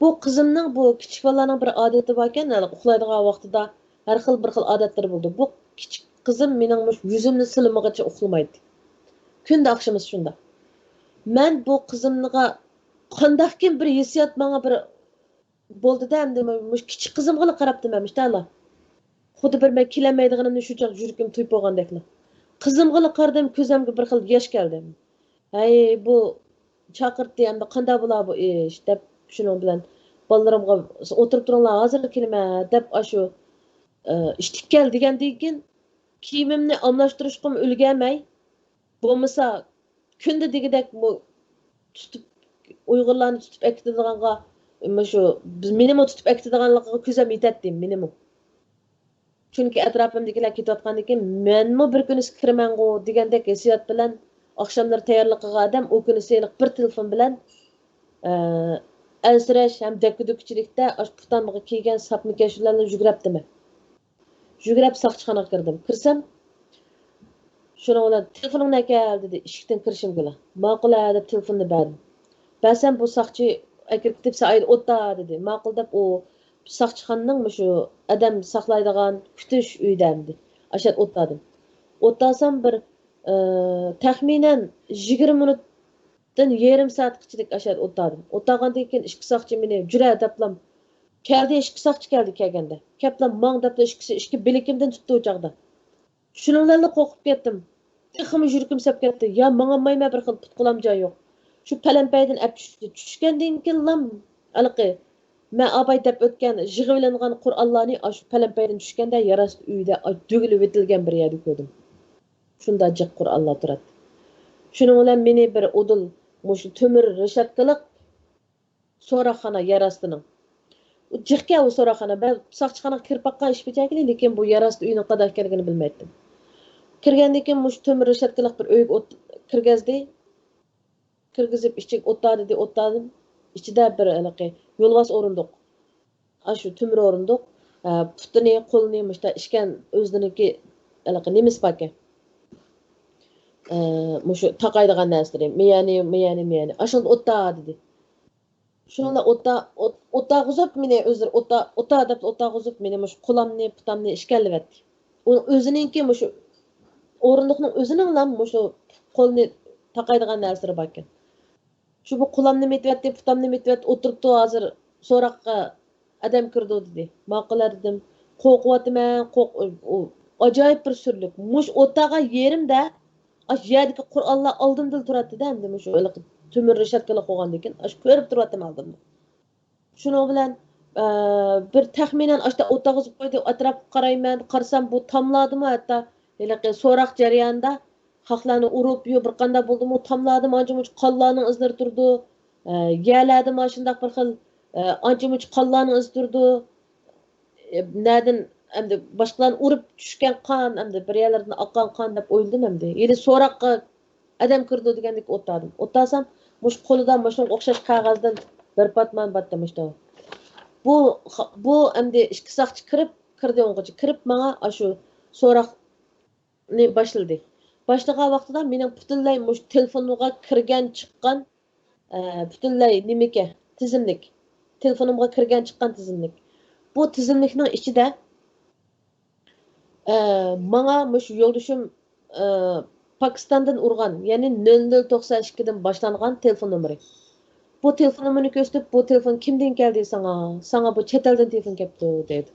بۇ قىزىمنىڭ، بۇ كىچىك بالىلارنىڭ بىر ئادىتى باركەن، ھېلىقى ئۇخلايدىغان ۋاقتىدا ھەر خىل بىر خىل ئادەتلىرى بولىدۇ. بۇ كىچىك قىزىم مېنىڭ مۇشۇ يۈزۈمنى سىلىمىغىچە ئۇخلىمايتتى. كۈندە ئاخشىمىسى شۇنداق. مەن بۇ قىزىمغا قانداقكىن بىر ھېسسىيات ماڭا بىر بولدى-دە، ئەمدى مۇشۇ كىچىك قىزىمغىلا قاراپتىمەن، مۇشتالا. خۇددى بىر مەن كېلەلمەيدىغىنىمنى شۇ چاغ يۈرىكىم تۇيۇپ بولغاندەكلا. قىزىمغىلا قارىدىم، كۆزۈمگە بىر خىل ياش كەلدى. ھەي، بۇ چاقىرتتى، ئەمدى قانداق بولا بۇ ئىش، دەپ شۇنىڭ بىلەن بالىلىرىمغا، «ئولتۇرۇپ تۇرۇڭلار، ھازىرلا كېلىمەن» دەپ ئاشۇ، ئى، ئىشتىك كەل دېگەندىن كېيىن كىيىمىمنى ئالماشتۇرۇشقىمۇ ئۈلگەرمەي، بولمىسا كۈندە دېگۈدەك بۇ تۇتۇپ، ئۇيغۇرلارنى تۇتۇپ ئەكېتىدىغانغا، مۇشۇ بىز، مېنىمۇ تۇتۇپ ئەكېتىدىغانلىقىغا كۆزۈم يېتەتتى، مېنىمۇ. چۈنكى ئەتراپىمدىكىلەر كېتىۋاتقاندىن كېيىن مەنمۇ بىر كۈنىسى كىرىمەنغۇ دېگەندەك ھېسسىيات بىلەن ئاخشاملىرى تەييارلىق قىلغان ئادەم ئۇ كۈنىسى ھېلىقى بىر تېلېفون بىلەن، ئە، ئەنسىرەش ھەم دەككە-دۈككىچىلىكتە ئاشۇ پۇتانمىغا كىيگەن ساپما كەشۈلەرنى يۈگرەپتىمەن. يۈگرەپ ساقچىخانىغا كىردىم. كىرسەم، شۇنىڭ بىلەن «تېلېفونۇڭ نەكەل؟» دېدى ئىشىكتىن كىرىشىمگىلا. «ماقۇل-ھە» دەپ تېلېفوننى بەردىم. بەرسەم، بۇ ساقچى ئەكىرىپ كېتىپ، «سەن ئۆيدە ئولتۇر» دېدى. «ماقۇل» دەپ، ئۇ ساقچىخانىنىڭ مۇشۇ ئادەم ساقلايدىغان كۈتۈش ئۆيىدە ئەمدى. ئاشۇ يەردە ئولتۇردۇم. ئولتۇرسام بىر، ئى، تەخمىنەن يىگىرمە مىنۇت دىن يېرىم سائەتقىچىلىك ئاشۇ يەردە ئولتۇردۇم. ئولتۇرغاندىن كېيىن ئىككى ساقچى مېنى «جۈرە» دەپلا كەلدى، ئىككى ساقچى كەلدى كەلگەندە. كەپلا «ماڭ» دەپلا ئىككىسى ئىككى بىلىكىمدىن تۇتتى ئۇ چاغدا. شۇنىڭ بىلەنلا قورقۇپ كەتتىم. تېخىمۇ يۈرىكىم سەپ كەتتى. يا ماڭالمايمەن، بىر خىل پۇت-قولام جاي يوق. شۇ پەلەمپەيدىن ئەپ چۈشتى. چۈشكەندىن كېيىنلا ھېلىقى مەن ئاباي دەپ ئۆتكەن يىغىۋېلىنغان قورئانلارنى ئاشۇ پەلەمپەيدىن چۈشكەندە يەر ئاستى ئۆيدە دۈگىلىۋېتىلگەن بىر يەردە كۆردۈم. شۇنداق جىق قورئانلار تۇراتتى. شۇنىڭ بىلەن مېنى بىر ئۇدۇل مۇشۇ تۆمۈر رېشاتكىلىق سوراقخانا يەر ئاستىنىڭ. ئۇ جىقكەن ئۇ سوراقخانا. مەن ساقچىخانىغا كىرىپ باققان ئىش بىچەكىلى، لېكىن بۇ يەر ئاستى ئۆينىڭ قانداق ئىكەنلىكىنى بىلمەيتتىم. كىرگەندىن كېيىن مۇشۇ تۆمۈر رېشاتكىلىق بىر ئۆيگە ئوت-، كىرگۈزدى. كىرگۈزۈپ ئىچىگە ئولتۇر دېدى، ئولتۇردۇم. ئىچىدە بىر ھېلىقى يولۋاس ئورۇندۇق. ئاشۇ تۆمۈر ئورۇندۇق. ئە، پۇتىنى، قولىنى مۇشتا ئىشكەن ئۆزىنىڭكى ھېلىقى نېمىسى باركەن. ئە، مۇشۇ تاقايدىغان نەرسىلىرى، مىيەنى، مىيەنى، مىيەنى. ئاشۇندا ئولتۇر دېدى. شۇنىڭ بىلەن ئولتۇر، ئولتۇرغۇزۇپ مېنى ئۆزلىرى ئولتۇر، ئولتۇر دەپ ئولتۇرغۇزۇپ مېنى مۇشۇ قولامنى، پۇتامنى ئىشكەنلىۋەتتى. ئۇنىڭ ئۆزىنىڭكى مۇشۇ ئورۇندۇقنىڭ ئۆزىنىڭلا مۇشۇ قولىنى تاقايدىغان نەرسىلىرى باركەن. شۇ بۇ قولامنى مېتىۋەتتى، پۇتامنى مېتىۋەتتى، ئولتۇرۇپتۇ، ھازىر سوراققا ئادەم كىرىدۇ دېدى. ماقۇل دېدىم. قورقۇۋاتىمەن، قورق-، ئۇ ئاجايىپ بىر سۈرلۈك. مۇشۇ ئولتۇرغان يېرىمدە ئاشۇ يەردىكى قورئانلار ئالدىمدىلا تۇراتتى-دە، ئەمدى مۇشۇ ھېلىقى تۆمۈر رېشاتكىلىق بولغاندىكىن، ئاشۇ كۆرۈپ تۇرۇۋاتىمەن ئالدىمدا. شۇنىڭ بىلەن، ئە، بىر تەخمىنەن ئاشتا ئولتۇرغۇزۇپ قويدى، ئەتراپقا قارايمەن، قارىسام، بۇ تاملاردىمۇ ھەتتا ھېلىقى سوراق جەريانىدا خەقلەرنى ئۇرۇپ، يو، بىر قانداق بولدىمۇ، تاملاردىمۇ ئانچە-مۇنچە قانلارنىڭ ئىزلىرى تۇرىدۇ. ئە، يەرلەردىمۇ ئاشۇنداق بىر خىل، ئە، ئانچە-مۇنچە قانلارنىڭ ئىزى تۇرىدۇ. ئە، نەدىن ئەمدى باشقىلارنى ئۇرۇپ چۈشكەن قان، ئەمدى بىر يەرلەردىن ئاققان قان دەپ ئويلىدىم ئەمدى. ھېلى سوراققا ئادەم كىرىدۇ دېگەندىكىن ئولتۇردۇم. ئولتۇرسام، مۇشۇ قولىدا مۇشۇنىڭغا ئوخشاش قەغەزدىن بىر پاتمان بارتتى مۇشۇ. بۇ، بۇ ئەمدى ئىككى ساقچى كىرىپ، كىردى ئوڭغىچە كىرىپ ماڭا ئاشۇ سوراقنى باشلىدى. باشلىغان ۋاقتىدا مېنىڭ پۈتۈنلەي مۇشۇ تېلېفونغا كىرگەن چىققان، ئە، پۈتۈنلەي نېمىكى، تىزىملىك. تېلېفونۇمغا كىرگەن چىققان تىزىملىك. بۇ تىزىملىكنىڭ ئىچىدە ئە، ماڭا مۇشۇ يولدىشىم، ئە، پاكىستاندىن ئۇرغان، يەنى نۆل نۆل توقسان ئىككىدىن باشلانغان تېلېفون نومۇرى. بۇ تېلېفون نومۇرىنى كۆرسىتىپ، بۇ تېلېفون كىمدىن كەلدى ساڭا؟ ساڭا بۇ چەت ئەلدىن تېلېفون كەپتۇ، دەيدۇ.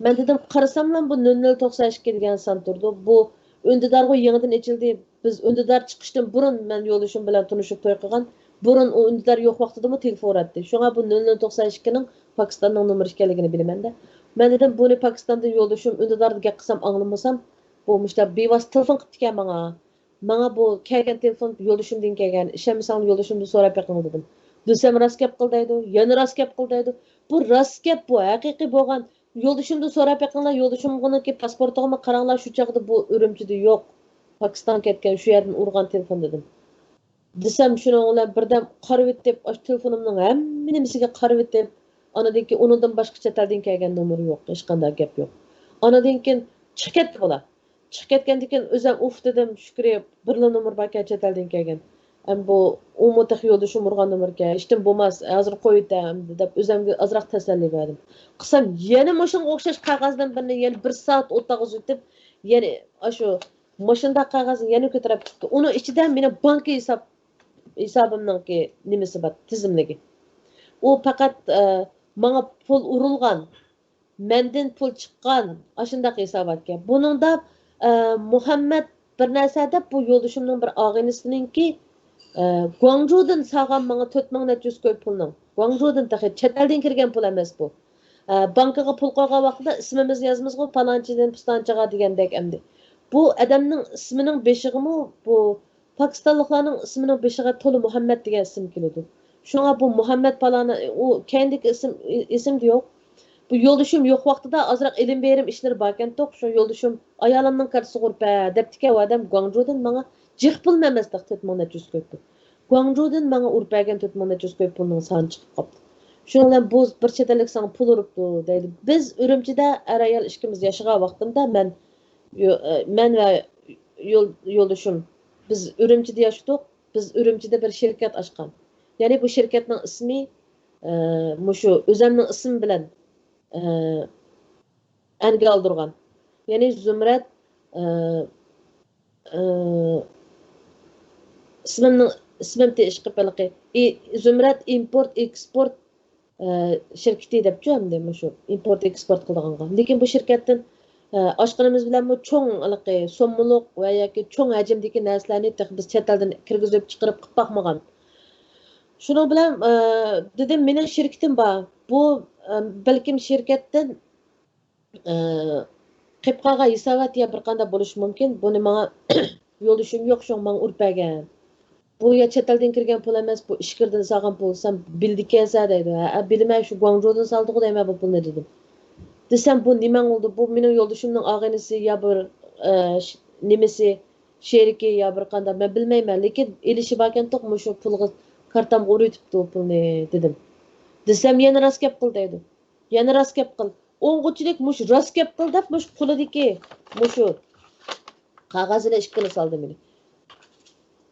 مەن دېدىم، قارىساملا بۇ نۆل نۆل توقسان ئىككى دېگەن سان تۇرىدۇ. بۇ ئۈندىدارغۇ يېڭىدىن ئېچىلدى. بىز ئۈندىدار چىقىشتىن بۇرۇن مەن يولدىشىم بىلەن تونۇشۇپ توي قىلغان. بۇرۇن ئۇ ئۈندىدار يوق ۋاقتىدىمۇ تېلېفون ئۇراتتى. شۇڭا بۇ نۆل نۆل توقسان ئىككىنىڭ پاكىستاننىڭ نومۇرى ئىكەنلىكىنى بىلىمەن-دە. مەن دېدىم، بۇنى پاكىستاندىن يولدىشىم ئۈندىداردا گەپ قىلسام ئاڭلىمىسام، بۇ مۇشۇنداق بىۋاسىتە تېلېفون قىپتىكەن ماڭا. ماڭا بۇ كەلگەن تېلېفون يولدىشىمدىن كەلگەن. ئىشەنمىسەڭلار يولدىشىمدىن سوراپ بېقىڭ دېدىم. دېسەم راست گەپ قىل دەيدۇ. يەنە راست گەپ قىل دەيدۇ. بۇ راست گەپ بۇ، ھەقىقىي بولغان. يولدىشىمدىن سوراپ بېقىڭلار، يولدىشىمنىڭكى پاسپورتىغىمۇ قاراڭلار، شۇ چاغدا بۇ ئۈرۈمچىدە يوق. پاكىستانغا كەتكەن، شۇ يەردىن ئۇرغان تېلېفون دېدىم. دېسەم، شۇنىڭ بىلەن بىردەم قارىۋېتىپ، ئاشۇ تېلېفونۇمنىڭ ھەممە نېمىسىگە قارىۋېتىپ، ئانىدىن كېيىن ئۇنىڭدىن باشقا چەت ئەلدىن كەلگەن نومۇر يوق، ھېچقانداق گەپ يوق. ئانىدىن كېيىن چىقىپ كەتتى بۇلار. چىقىپ كەتكەندىن كېيىن ئۆزۈم ئۇف دېدىم، شۈكرى، بىرلا نومۇر باركەن چەت ئەلدىن كەلگەن. ئەم بۇ، ئۇمۇ تېخى يولدىشىم ئۇرغان نومۇركەن، ھېچنېمە بولماس، ھازىر قويۇۋېتەم دەپ ئۆزۈمگە ئازراق تەسەللى بەردىم. قىلسام يەنە مۇشۇنىڭغا ئوخشاش قەغەزدىن بىرنى يەنە بىر سائەت ئولتۇرغۇزۇۋېتىپ، يەنە ئاشۇ مۇشۇنداق قەغەزنى يەنە كۆتۈرۈپ چىقتى. ئۇنىڭ ئىچىدە مېنىڭ بانكا ھېساب، ھېسابىمنىڭكى نېمىسى بار، تىزىملىكى. ئۇ پەقەت، ئە، ماڭا پۇل ئۇرۇلغان، مەندىن پۇل چىققان، ئاشۇنداق ھېساباتكەن. بۇنىڭدا، ئە، مۇھەممەد بىر نەرسە دەپ، بۇ يولدىشىمنىڭ بىر ئاغىنىسىنىڭكى، ئە، گۇاڭجۇدىن سالغان ماڭا تۆت مىڭ نەچچە يۈز كوي پۇلنىڭ. گۇاڭجۇدىن تېخى، چەت ئەلدىن كىرگەن پۇل ئەمەس بۇ. ئە، بانكىغا پۇل قويغان ۋاقتىدا ئىسمىمىزنى يازىمىزغۇ، پالانچىدىن پىستانچىغا دېگەندەك ئەمدى. بۇ ئادەمنىڭ ئىسمىنىڭ بېشىغىمۇ بۇ پاكىستانلىقلارنىڭ ئىسمىنىڭ بېشىغا تولا مۇھەممەد دېگەن ئىسىم كېلىدۇ. شۇڭا بۇ مۇھەممەد پالانى، ئۇ كەينىدىكى ئىسىم، ئېسىمدە يوق. بۇ يولدىشىم يوق ۋاقتىدا ئازراق ئېلىم بېرىم ئىشلىرى باركەنتۇق، شۇ يولدىشىم ئايالىمنىڭ كارتىسىغا ئۇرۇپ بەر دەپتىكەن، ئۇ ئادەم گۇاڭجۇدىن ماڭا جىق پۇل ئەمەستەك، تۆت مىڭ نەچچە يۈز كوي پۇل. گۇاڭجۇدىن ماڭا ئۇرۇپ بەرگەن تۆت مىڭ نەچچە يۈز كوي پۇلنىڭ سانى چىقىپ قاپتۇ. شۇنىڭ بىلەن بۇ بىر چەت ئەللىك ساڭا پۇل ئۇرۇپتۇ دەيدۇ. بىز ئۈرۈمچىدە ئەر-ئايال ئىككىمىز ياشىغان ۋاقتىمدا مەن يو-، ئە، مەن ۋە يول-، يولدىشىم، بىز ئۈرۈمچىدە ياشىدۇق. بىز ئۈرۈمچىدە بىر شىركەت ئاچقان. يەنى بۇ شىركەتنىڭ ئىسمى، ئە، مۇشۇ ئۆزەمنىڭ ئىسمى بىلەن، ئە، ئەنگە ئالدۇرغان. يەنى زۇمرەت، ئە، ئە، ئىسمىمنىڭ، ئىسمىم تېشىقىپ ھېلىقى، ئى، زۇمرەت ئىمپورت ئېكسپورت ئە، شىركىتى دەپچۇ ئەمدى مۇشۇ ئىمپورت ئېكسپورت قىلىدىغانغا. لېكىن بۇ شىركەتتىن، ئە، ئاچقىنىمىز بىلەنمۇ چوڭ ھېلىقى سوممىلىق ۋە ياكى چوڭ ھەجىمدىكى نەرسىلەرنى تېخى بىز چەت ئەلدىن كىرگۈزۈپ چىقىرىپ قىلىپ باقمىغان. شۇنىڭ بىلەن، ئە، دېدىم، مېنىڭ شىركىتىم بار. بۇ، ئە، بەلكىم شىركەتتىن، ئە، قېلىپ قالغان ھېسابات يا بىر قانداق بولۇشى مۇمكىن. بۇنى ماڭا يولدىشىم يوق، شۇڭا ماڭا ئۇرۇپ بەرگەن. بۇ يا چەت ئەلدىن كىرگەن پۇل ئەمەس، بۇ ئىچكىرىدىن سالغان پۇل، سەن بىلىدىكەنسەن دەيدۇ. ھە، بىلىمەن، شۇ گۇاڭجۇدىن سالدىغۇ دەيمەن بۇ پۇلنى دېدىم. دېسەم، بۇ نېمەڭ بولدى؟ بۇ مېنىڭ يولدىشىمنىڭ ئاغىنىسى يا بىر، ئە، ش-، نېمىسى، شېرىكى يا بىر قانداق، مەن بىلمەيمەن، لېكىن ئېلىشى باركەنتۇق، مۇشۇ پۇلغا كارتامغا ئۇرۇۋېتىپتۇ پۇلنى دېدىم. دېسەم، يەنە راست گەپ قىل دەيدۇ. يەنە راست گەپ قىل. ئوڭغۇچىلىك مۇشۇ راست گەپ قىل دەپ مۇشۇ قولىدىكى مۇشۇ قەغەزنى ئىشىككىلا سالدى مېنى.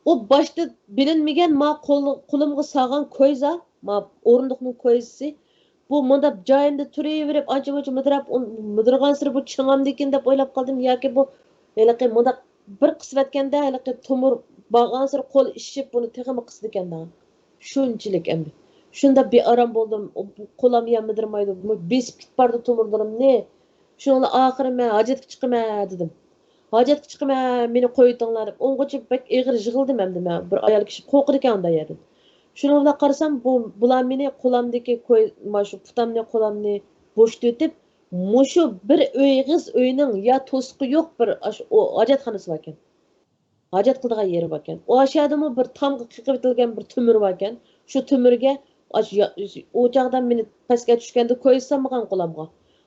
ئۇ باشتا بىلىنمىگەن ما قول-، قولۇمغا سالغان كويزا، ما ئورۇندۇقنىڭ كويزىسى. بۇ مۇنداق جايىمدا تۇرۇۋېرىپ، ئانچە-مۇنچە مىدىرلاپ، ئۇن-، مىدىرغانسېرى بۇ چىڭامدىكىن دەپ ئويلاپ قالدىم. ياكى بۇ ھېلىقى مۇنداق بىر قىسىۋەتكەندە، ھېلىقى تومۇر بارغانسېرى قول ئىششىپ، بۇنى تېخىمۇ قىسىدىكەن دەڭ. شۇنچىلىك ئەمدى. شۇنداق بىئارام بولدۇم. ئۇ، بۇ قولام يا مىدىرمايدۇ. بۇ بېسىپ كېتىپ بارىدۇ تومۇرلىرىمنى. شۇنىڭ بىلەن ئاخىرى مەن ھاجەتكە چىقىمەن دېدىم. ھاجەتكە چىقىمەن، مېنى قويۇۋېتىڭلار دەپ. ئوڭغىچە بەك ئېغىر يىغلىدىم ئەمدى مەن. بىر ئايال كىشى قورقىدىكەن ئانداق يەردىن. شۇنىڭ بىلەن قارىسام، بۇ، بۇلار مېنى قولامدىكى كوي-، مانا شۇ پۇتامنى، قولامنى بوشىتىۋېتىپ، مۇشۇ بىر ئېغىز ئۆينىڭ يا توسۇقى يوق بىر ئاش-، ئۇ ھاجەتخانىسى باركەن. ھاجەت قىلىدىغان يېرى باركەن. ئۇ ئاشۇ يەردىمۇ بىر تامغا قېقىۋېتىلگەن بىر تۆمۈر باركەن. شۇ تۆمۈرگە ئاشۇ يا-، ئۇ چاغدا مېنى پەسكە چۈشكەندە كويزا سالمىغان قولامغا.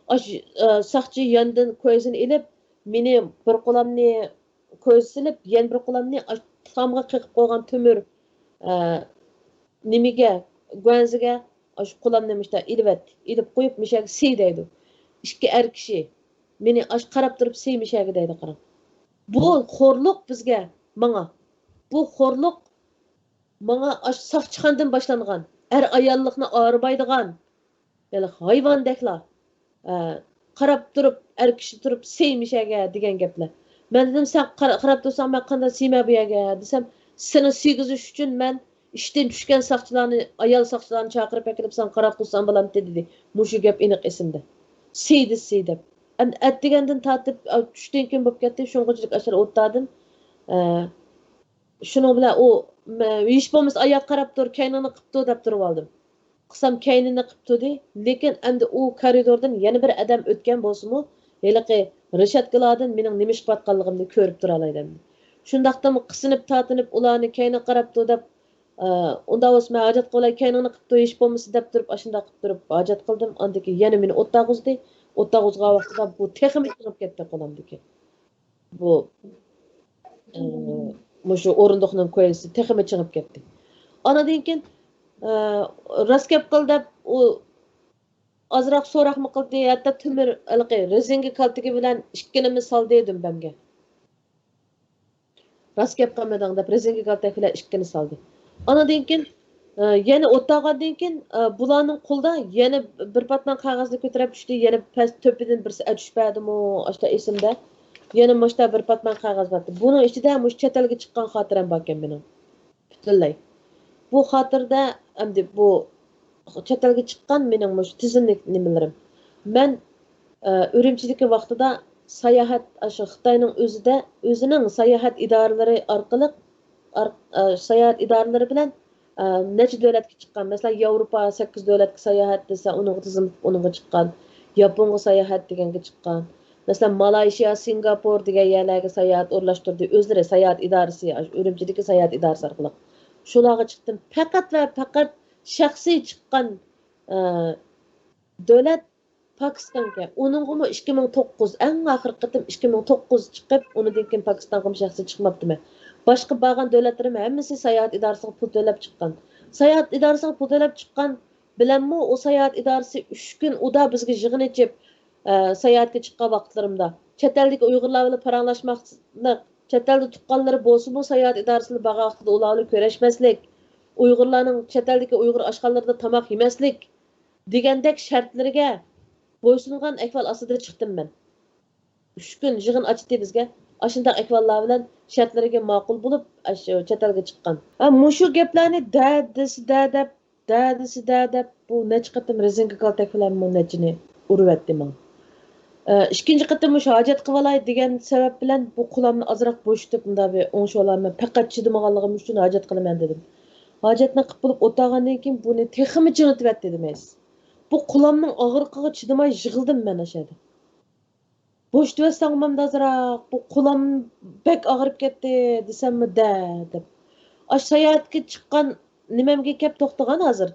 ئاشۇ، ئە، ساقچى ياندىن كويزىنى ئېلىپ، مېنى بىر قولامنى كويزا سېلىپ، يەنە بىر قولامنى ئاشۇ تامغا قېقىپ قويغان تۆمۈر، ئە، نېمىگە، گۇەنزىگە ئاشۇ قولامنى مۇشتا ئېلىۋەتتى. ئېلىپ قويۇپ، مىشەگە سىي دەيدۇ. ئىككى ئەر كىشى مېنى ئاشۇ قاراپ تۇرۇپ سىي مىشەگە دەيدۇ، قاراڭ. بۇ خورلۇق بىزگە، ماڭا. بۇ خورلۇق ماڭا ئاشۇ ساقچىخانىدىن باشلانغان، ئەر-ئاياللىقنى ئايرىمايدىغان، ھېلىقى ھايۋاندەكلا، ئە، قاراپ تۇرۇپ، ئەر كىشى تۇرۇپ سىي مىشەگە دېگەن گەپلەر. مەن دېدىم، سەن قارا-، قاراپ تۇرساڭ، مەن قانداق سىيمەن بۇ يەرگە دېسەم، سېنى سىيگۈزۈش ئۈچۈن مەن ئىشتىن چۈشكەن ساقچىلارنى، ئايال ساقچىلارنى چاقىرىپ ئەكېلىپ، ساڭا قاراپ تۇرسام بولامتى دېدى. مۇشۇ گەپ ئېنىق ئېسىمدە. سىي دېسە سىي دەپ. ئەمدى ئەتىگەندىن تارتىپ، ئا، چۈشتىن كېيىن بولۇپ كەتتى، شۇنىڭغىچىلىك ئاشۇ ئولتۇردۇم. ئە، شۇنىڭ بىلەن ئۇ، مە-، ھېچ بولمىسا ئاياغ قاراپ تۇر، كەينىڭنى قىپتۇ دەپ تۇرۇۋالدىم. قىسام كەينىنى قىپتۇدى، لېكىن ئەمدى ئۇ كارىدوردىن يەنە بىر ئادەم ئۆتكەن بولسىمۇ، ھېلىقى رېشاتكىلاردىن مېنىڭ نېمە ئىش قىلىۋاتقانلىقىمنى كۆرۈپ تۇرالايدۇ ئەمدى. شۇنداقتىمۇ قىسىنىپ تارتىنىپ ئۇلارنى كەينىگە قاراپتۇ دەپ، ئە، ئۇنداق بولسا مەن ھاجەت قىلىۋالاي، كەينىڭنى قىپتۇ، ھېچ بولمىسا دەپ تۇرۇپ، ئاشۇنداق قىپ تۇرۇپ ھاجەت قىلدىم. ئاندىن كېيىن يەنە مېنى ئولتۇرغۇزدى. ئولتۇرغۇزغان ۋاقتىدا بۇ تېخىمۇ چىڭىپ كەتتى قولۇمدىكى. بۇ، ئە، مۇشۇ ئورۇندۇقنىڭ كويزىسى تېخىمۇ چىڭىپ كەتتى. ئانىدىن كېيىن، ئە، راست گەپ قىل دەپ، ئۇ ئازراق سوراقمۇ قىلدى، ھەتتا تۆمۈر، ھېلىقى رېزىنكا كالتىكى بىلەن ئىككىنىمىز سالدى دۈمبەمگە. راست گەپ قىلمىدىڭ دەپ، رېزىنكا كالتەك بىلەن ئىككىنى سالدى. ئانىدىن كېيىن، ئە، يەنە ئولتۇرغاندىن كېيىن، ئە، بۇلارنىڭ قولىدا يەنە بىر پاتمان قەغەزنى كۆتۈرۈپ چۈشتى، يەنە پەس تۆپىدىن بىرسى ئەچۈشۈپ بەردىمۇ، ئاشتا ئېسىمدە. يەنە مۇشتا بىر پاتمان قەغەز بارتى. بۇنىڭ ئىچىدە مۇشۇ چەت ئەلگە چىققان خاتىرەم باركەن مېنىڭ. پۈتۈنلەي. بۇ خاتىرىدە ئەمدى بۇ چەت ئەلگە چىققان مېنىڭ مۇشۇ تىزىملىك نېمىلىرىم. مەن، ئە، ئۈرۈمچىدىكى ۋاقتىدا ساياھەت، ئاشۇ خىتاينىڭ ئۆزىدە، ئۆزىنىڭ ساياھەت ئىدارىلىرى ئارقىلىق، ئار-، ئە، ساياھەت ئىدارىلىرى بىلەن، ئە، نەچچە دۆلەتكە چىققان. مەسىلەن، ياۋروپا سەككىز دۆلەتكە ساياھەت دېسە، ئۇنىڭغا تىزىملىتىپ ئۇنىڭغا چىققان. ياپونغا ساياھەت دېگەنگە چىققان. مەسىلەن، مالايشىيا، سىنگاپور دېگەن يەرلەرگە ساياھەت ئورۇنلاشتۇردى. ئۆزلىرى ساياھەت ئىدارىسى، ئاشۇ ئۈرۈمچىدىكى ساياھەت ئىدارىسى ئارقىلىق. شۇلارغا چىقتىم. پەقەت ۋە پەقەت شەخسىي چىققان، ئە، دۆلەت پاكىستانكەن. ئۇنىڭغىمۇ ئىككى مىڭ توققۇز، ئەڭ ئاخىرقى قېتىم ئىككى مىڭ توققۇز چىقىپ، ئۇنىڭدىن كېيىن پاكىستانغىمۇ شەخسىي چىقماپتىمەن. باشقا بارغان دۆلەتلىرىم ھەممىسى ساياھەت ئىدارىسىغا پۇل تۆلەپ چىققان. ساياھەت ئىدارىسىغا پۇل تۆلەپ چىققان بىلەنمۇ ئۇ ساياھەت ئىدارىسى ئۈچ كۈن ئۇدا بىزگە يىغىن ئېچىپ، ئە، ساياھەتكە چىققان ۋاقىتلىرىمدا چەت ئەلدىكى ئۇيغۇرلار بىلەن پاراڭلاشماسلىق، چەت ئەلدە تۇغقانلىرى بولسىمۇ ساياھەت ئىدارىسىنى بارغان ۋاقتىدا ئۇلار بىلەن كۆرۈشمەسلىك، ئۇيغۇرلارنىڭ چەت ئەلدىكى ئۇيغۇر ئاشخانىلىرىدا تاماق يېمەسلىك دېگەندەك شەرتلىرىگە بويسۇنغان ئەھۋال ئاستىدا چىقتىم مەن. ئۈچ كۈن يىغىن ئاچتى بىزگە. ئاشۇنداق ئەھۋاللار بىلەن شەرتلىرىگە ماقۇل بولۇپ، ئاشۇ چەت ئەلگە چىققان. ھە، مۇشۇ گەپلەرنى دە دېسە دە دەپ، دە دېسە دە دەپ، بۇ نەچچە قېتىم رېزىنكا كالتەك بىلەن بۇ نەچچىنى ئۇرۇۋەتتى ماڭا. ئە، ئىككىنچى قېتىم مۇشۇ ھاجەت قىلىۋالاي دېگەن سەۋەب بىلەن بۇ قولامنى ئازراق بوشىتىپ، مۇنداق بىر ئوڭشىۋالامەن. پەقەت چىدىمىغانلىقىم ئۈچۈن ھاجەت قىلىمەن دېدىم. ھاجەتنى قىپ بولۇپ ئولتۇرغاندىن كېيىن بۇنى تېخىمۇ چىڭىتىۋەتتى دېمەيسىز. بۇ قولامنىڭ ئاغرىقىغا چىدىماي يىغلىدىم مەن ئاشۇ يەردە. بوشىتىۋەتسەڭ بولمامدۇ ئازراق، بۇ قولام بەك ئاغرىپ كەتتى دېسەممۇ دە دەپ. ئاشۇ ساياھەتكە چىققان نېمەمگە كەپ توختىغان ھازىر.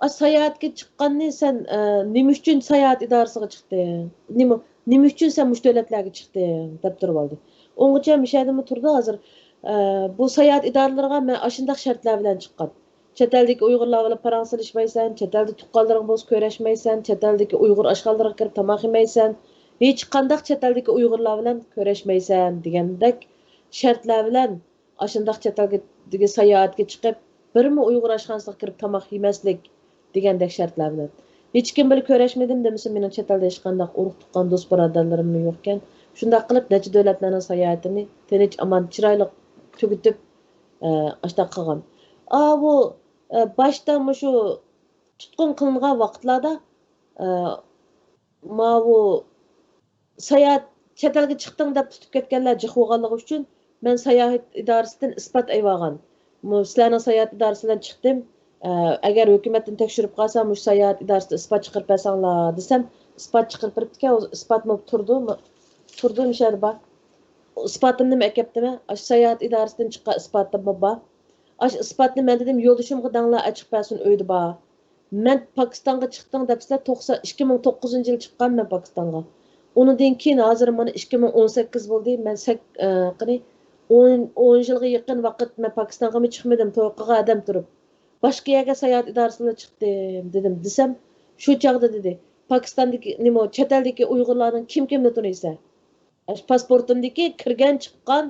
ئاشۇ ساياھەتكە چىققاننى سەن، ئە، نېمە ئۈچۈن ساياھەت ئىدارىسىغا چىقتىڭ؟ نېمە، نېمە ئۈچۈن سەن مۇشۇ دۆلەتلەرگە چىقتىڭ؟ دەپ تۇرۇۋالدى. ئۇنىڭغىچە مۇشۇ يەردىمۇ تۇردى ھازىر. ئە، بۇ ساياھەت ئىدارىلىرىغا مەن ئاشۇنداق شەرتلەر بىلەن چىققان. چەت ئەلدىكى ئۇيغۇرلار بىلەن پاراڭ سېلىشمايسەن، چەت ئەلدە تۇغقانلىرىڭ بولسا كۆرۈشمەيسەن، چەت ئەلدىكى ئۇيغۇر ئاشخانىلىرىغا كىرىپ تاماق يېمەيسەن، ھېچقانداق چەت ئەلدىكى ئۇيغۇرلار بىلەن كۆرۈشمەيسەن دېگەندەك شەرتلەر بىلەن ئاشۇنداق چەت ئەلگە ساياھەتكە چىقىپ، بىرمۇ ئۇيغۇر ئاشخانىسىغا كىرىپ تاماق يېمەسلىك دېگەندەك شەرتلەر بىلەن. ھېچكىم بىلەن كۆرۈشمىدىم دېمىسە، مېنىڭ چەت ئەلدە ھېچقانداق ئۇرۇق تۇغقان، دوست بۇرادەرلىرىممۇ يوقكەن. شۇنداق قىلىپ نەچچە دۆلەتلەرنىڭ ساياھىتىنى تىنچ ئامان، چىرايلىق تۈگىتىپ، ئە، ئاشۇنداق قىلغان. ئاۋۇ، ئە، باشتا مۇشۇ تۇتقۇن قىلىنغان ۋاقىتلاردا، ئە، ماۋۇ ساياھەت، چەت ئەلگە چىقتىڭ دەپ تۇتۇپ كەتكەنلەر جىق بولغانلىقى ئۈچۈن، مەن ساياھەت ئىدارىسىدىن ئىسپات ئېلىۋالغان. مۇ-، سىلەرنىڭ ساياھەت ئىدارىسى بىلەن چىقتىم. ئە، ئەگەر ھۆكۈمەتتىن تەكشۈرۈپ قالسا، مۇشۇ ساياھەت ئىدارىسىدىن ئىسپات چىقىرىپ بەرسەڭلار دېسەم، ئىسپات چىقىرىپ بېرىپتىكەن. ئۇ ئىسپاتمۇ تۇردى، مۇ-، تۇردى، مۇشۇ يەردە بار. ئۇ ئىسپاتىمنىمۇ ئەكەپتىمەن. ئاشۇ ساياھەت ئىدارىسىدىن چىققان ئىسپاتىممۇ بار. ئاشۇ ئىسپاتنى مەن دېدىم، يولدىشىمغا دەڭلار، ئەچىقىپ بەرسۇن، ئۆيدە بار. مەن پاكىستانغا چىقتىڭ دەپسىلەر، توقسان، ئىككى مىڭ توققۇزىنچى يىلى چىققان مەن پاكىستانغا. ئۇنىڭدىن كېيىن ھازىر مانا ئىككى مىڭ ئون سەككىز بولدى، مەن سەك-، ئە، قېنى، ئون، ئون يىلغا يېقىن ۋاقىت مەن پاكىستانغىمۇ چىقمىدىم، توي قىلغان ئادەم تۇرۇپ. باشقا يەرگە ساياھەت ئىدارىسى بىلەن چىقتىم، دېدىم. دېسەم، شۇ چاغدا دېدى، پاكىستاندىكى، نېمە، چەت ئەلدىكى ئۇيغۇرلاردىن كىم كىمنى تونۇيسەن؟ ئاشۇ پاسپورتۇمدىكى كىرگەن، چىققان،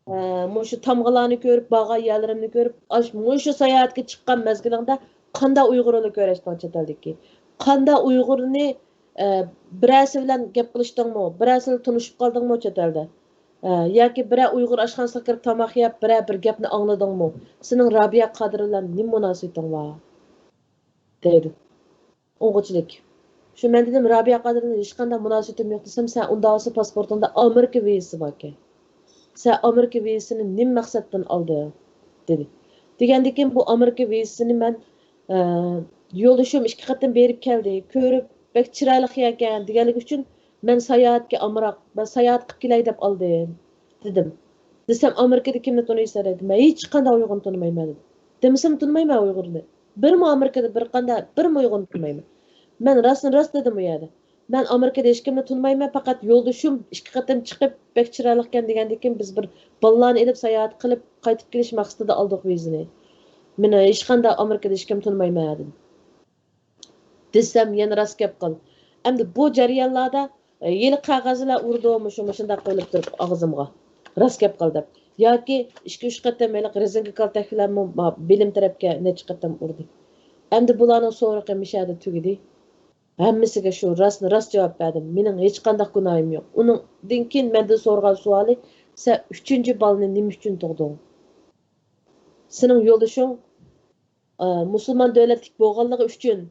ئە، مۇشۇ تامغىلارنى كۆرۈپ، بارغان يەرلىرىمنى كۆرۈپ، ئاش-، مۇشۇ ساياھەتكە چىققان مەزگىلىڭدە قانداق ئۇيغۇرنى كۆرۈشتۈڭ چەت ئەلدىكى؟ قانداق ئۇيغۇرنى، ئە، بىرەرسى بىلەن گەپ قىلىشتىڭمۇ؟ بىرەرسى بىلەن تونۇشۇپ قالدىڭمۇ چەت ئەلدە؟ ئە، ياكى بىرەر ئۇيغۇر ئاشخانىسىغا كىرىپ تاماق يەپ، بىرەر بىر گەپنى ئاڭلىدىڭمۇ؟ سېنىڭ رابىيە قادىر بىلەن نېمە مۇناسىۋىتىڭ بار؟ دەيدۇ. ئوقۇغۇچىلىك. شۇ مەن دېدىم، رابىيە قادىر بىلەن ھېچقانداق مۇناسىۋىتىم يوق دېسەم، سەن ئۇنداق بولسا پاسپورتۇڭدا ئامېرىكا ۋىزىسى باركەن. سەن ئامېرىكا ۋىزىسىنى نېمە مەقسەتتىن ئالدىڭ؟ دېدى. دېگەندىكىن بۇ ئامېرىكا ۋىزىسىنى مەن، ئە، يولدىشىم ئىككى قېتىم بېرىپ كەلدى، كۆرۈپ، بەك چىرايلىق يەركەن دېگەنلىكى ئۈچۈن مەن ساياھەتكە ئامراق، مەن ساياھەت قىلىپ كېلەي دەپ ئالدىم، دېدىم. دېسەم، ئامېرىكىدا كىمنى تونۇيسەن دېدى. مەن ھېچقانداق ئۇيغۇرنى تونۇمايمەن دېدىم. دېمىسىمۇ تونۇمايمەن ئۇيغۇرنى. بىرمۇ ئامېرىكىدا بىر قانداق، بىرمۇ ئۇيغۇرنى تونۇمايمەن. مەن راستىنى راست دېدىم ئۇ يەردە. مەن ئامېرىكىدا ھېچكىمنى تونۇمايمەن، پەقەت يولدىشىم ئىككى قېتىم چىقىپ، بەك چىرايلىقكەن دېگەندىكىن، بىز بىر بالىلارنى ئېلىپ ساياھەت قىلىپ قايتىپ كېلىش مەقسىتىدە ئالدۇق ۋىزىنى. مېنى ھېچقانداق ئامېرىكىدا ھېچكىم تونۇمايمەن دېدىم. دېسەم، يەنە راست گەپ قىل. ئەمدى بۇ جەريانلاردا، ئە، ھېلى قەغەزلەر ئۇرىدۇ، مۇشۇ، مۇشۇنداق قىلىپ تۇرۇپ ئاغزىمغا. راست گەپ قىل دەپ. ياكى ئىككى، ئۈچ قېتىم ھېلىقى رېزىنكا كالتەك بىلەنمۇ ما-، بېلىم تەرەپكە نەچچە قېتىم ئۇردى. ئەمدى بۇلارنىڭ سورىقى مۇشۇ يەردە تۈگىدى. ھەممىسىگە شۇ راستنى راست جاۋاب بەردىم. مېنىڭ ھېچقانداق گۇناھىم يوق. ئۇنىڭدىن كېيىن مەندىن سورىغان سوئالى، سەن ئۈچىنچى بالىنى نېمە ئۈچۈن تۇغدۇڭ؟ سېنىڭ يولدىشىڭ، ئە، مۇسۇلمان دۆلەتلىك بولغانلىقى ئۈچۈن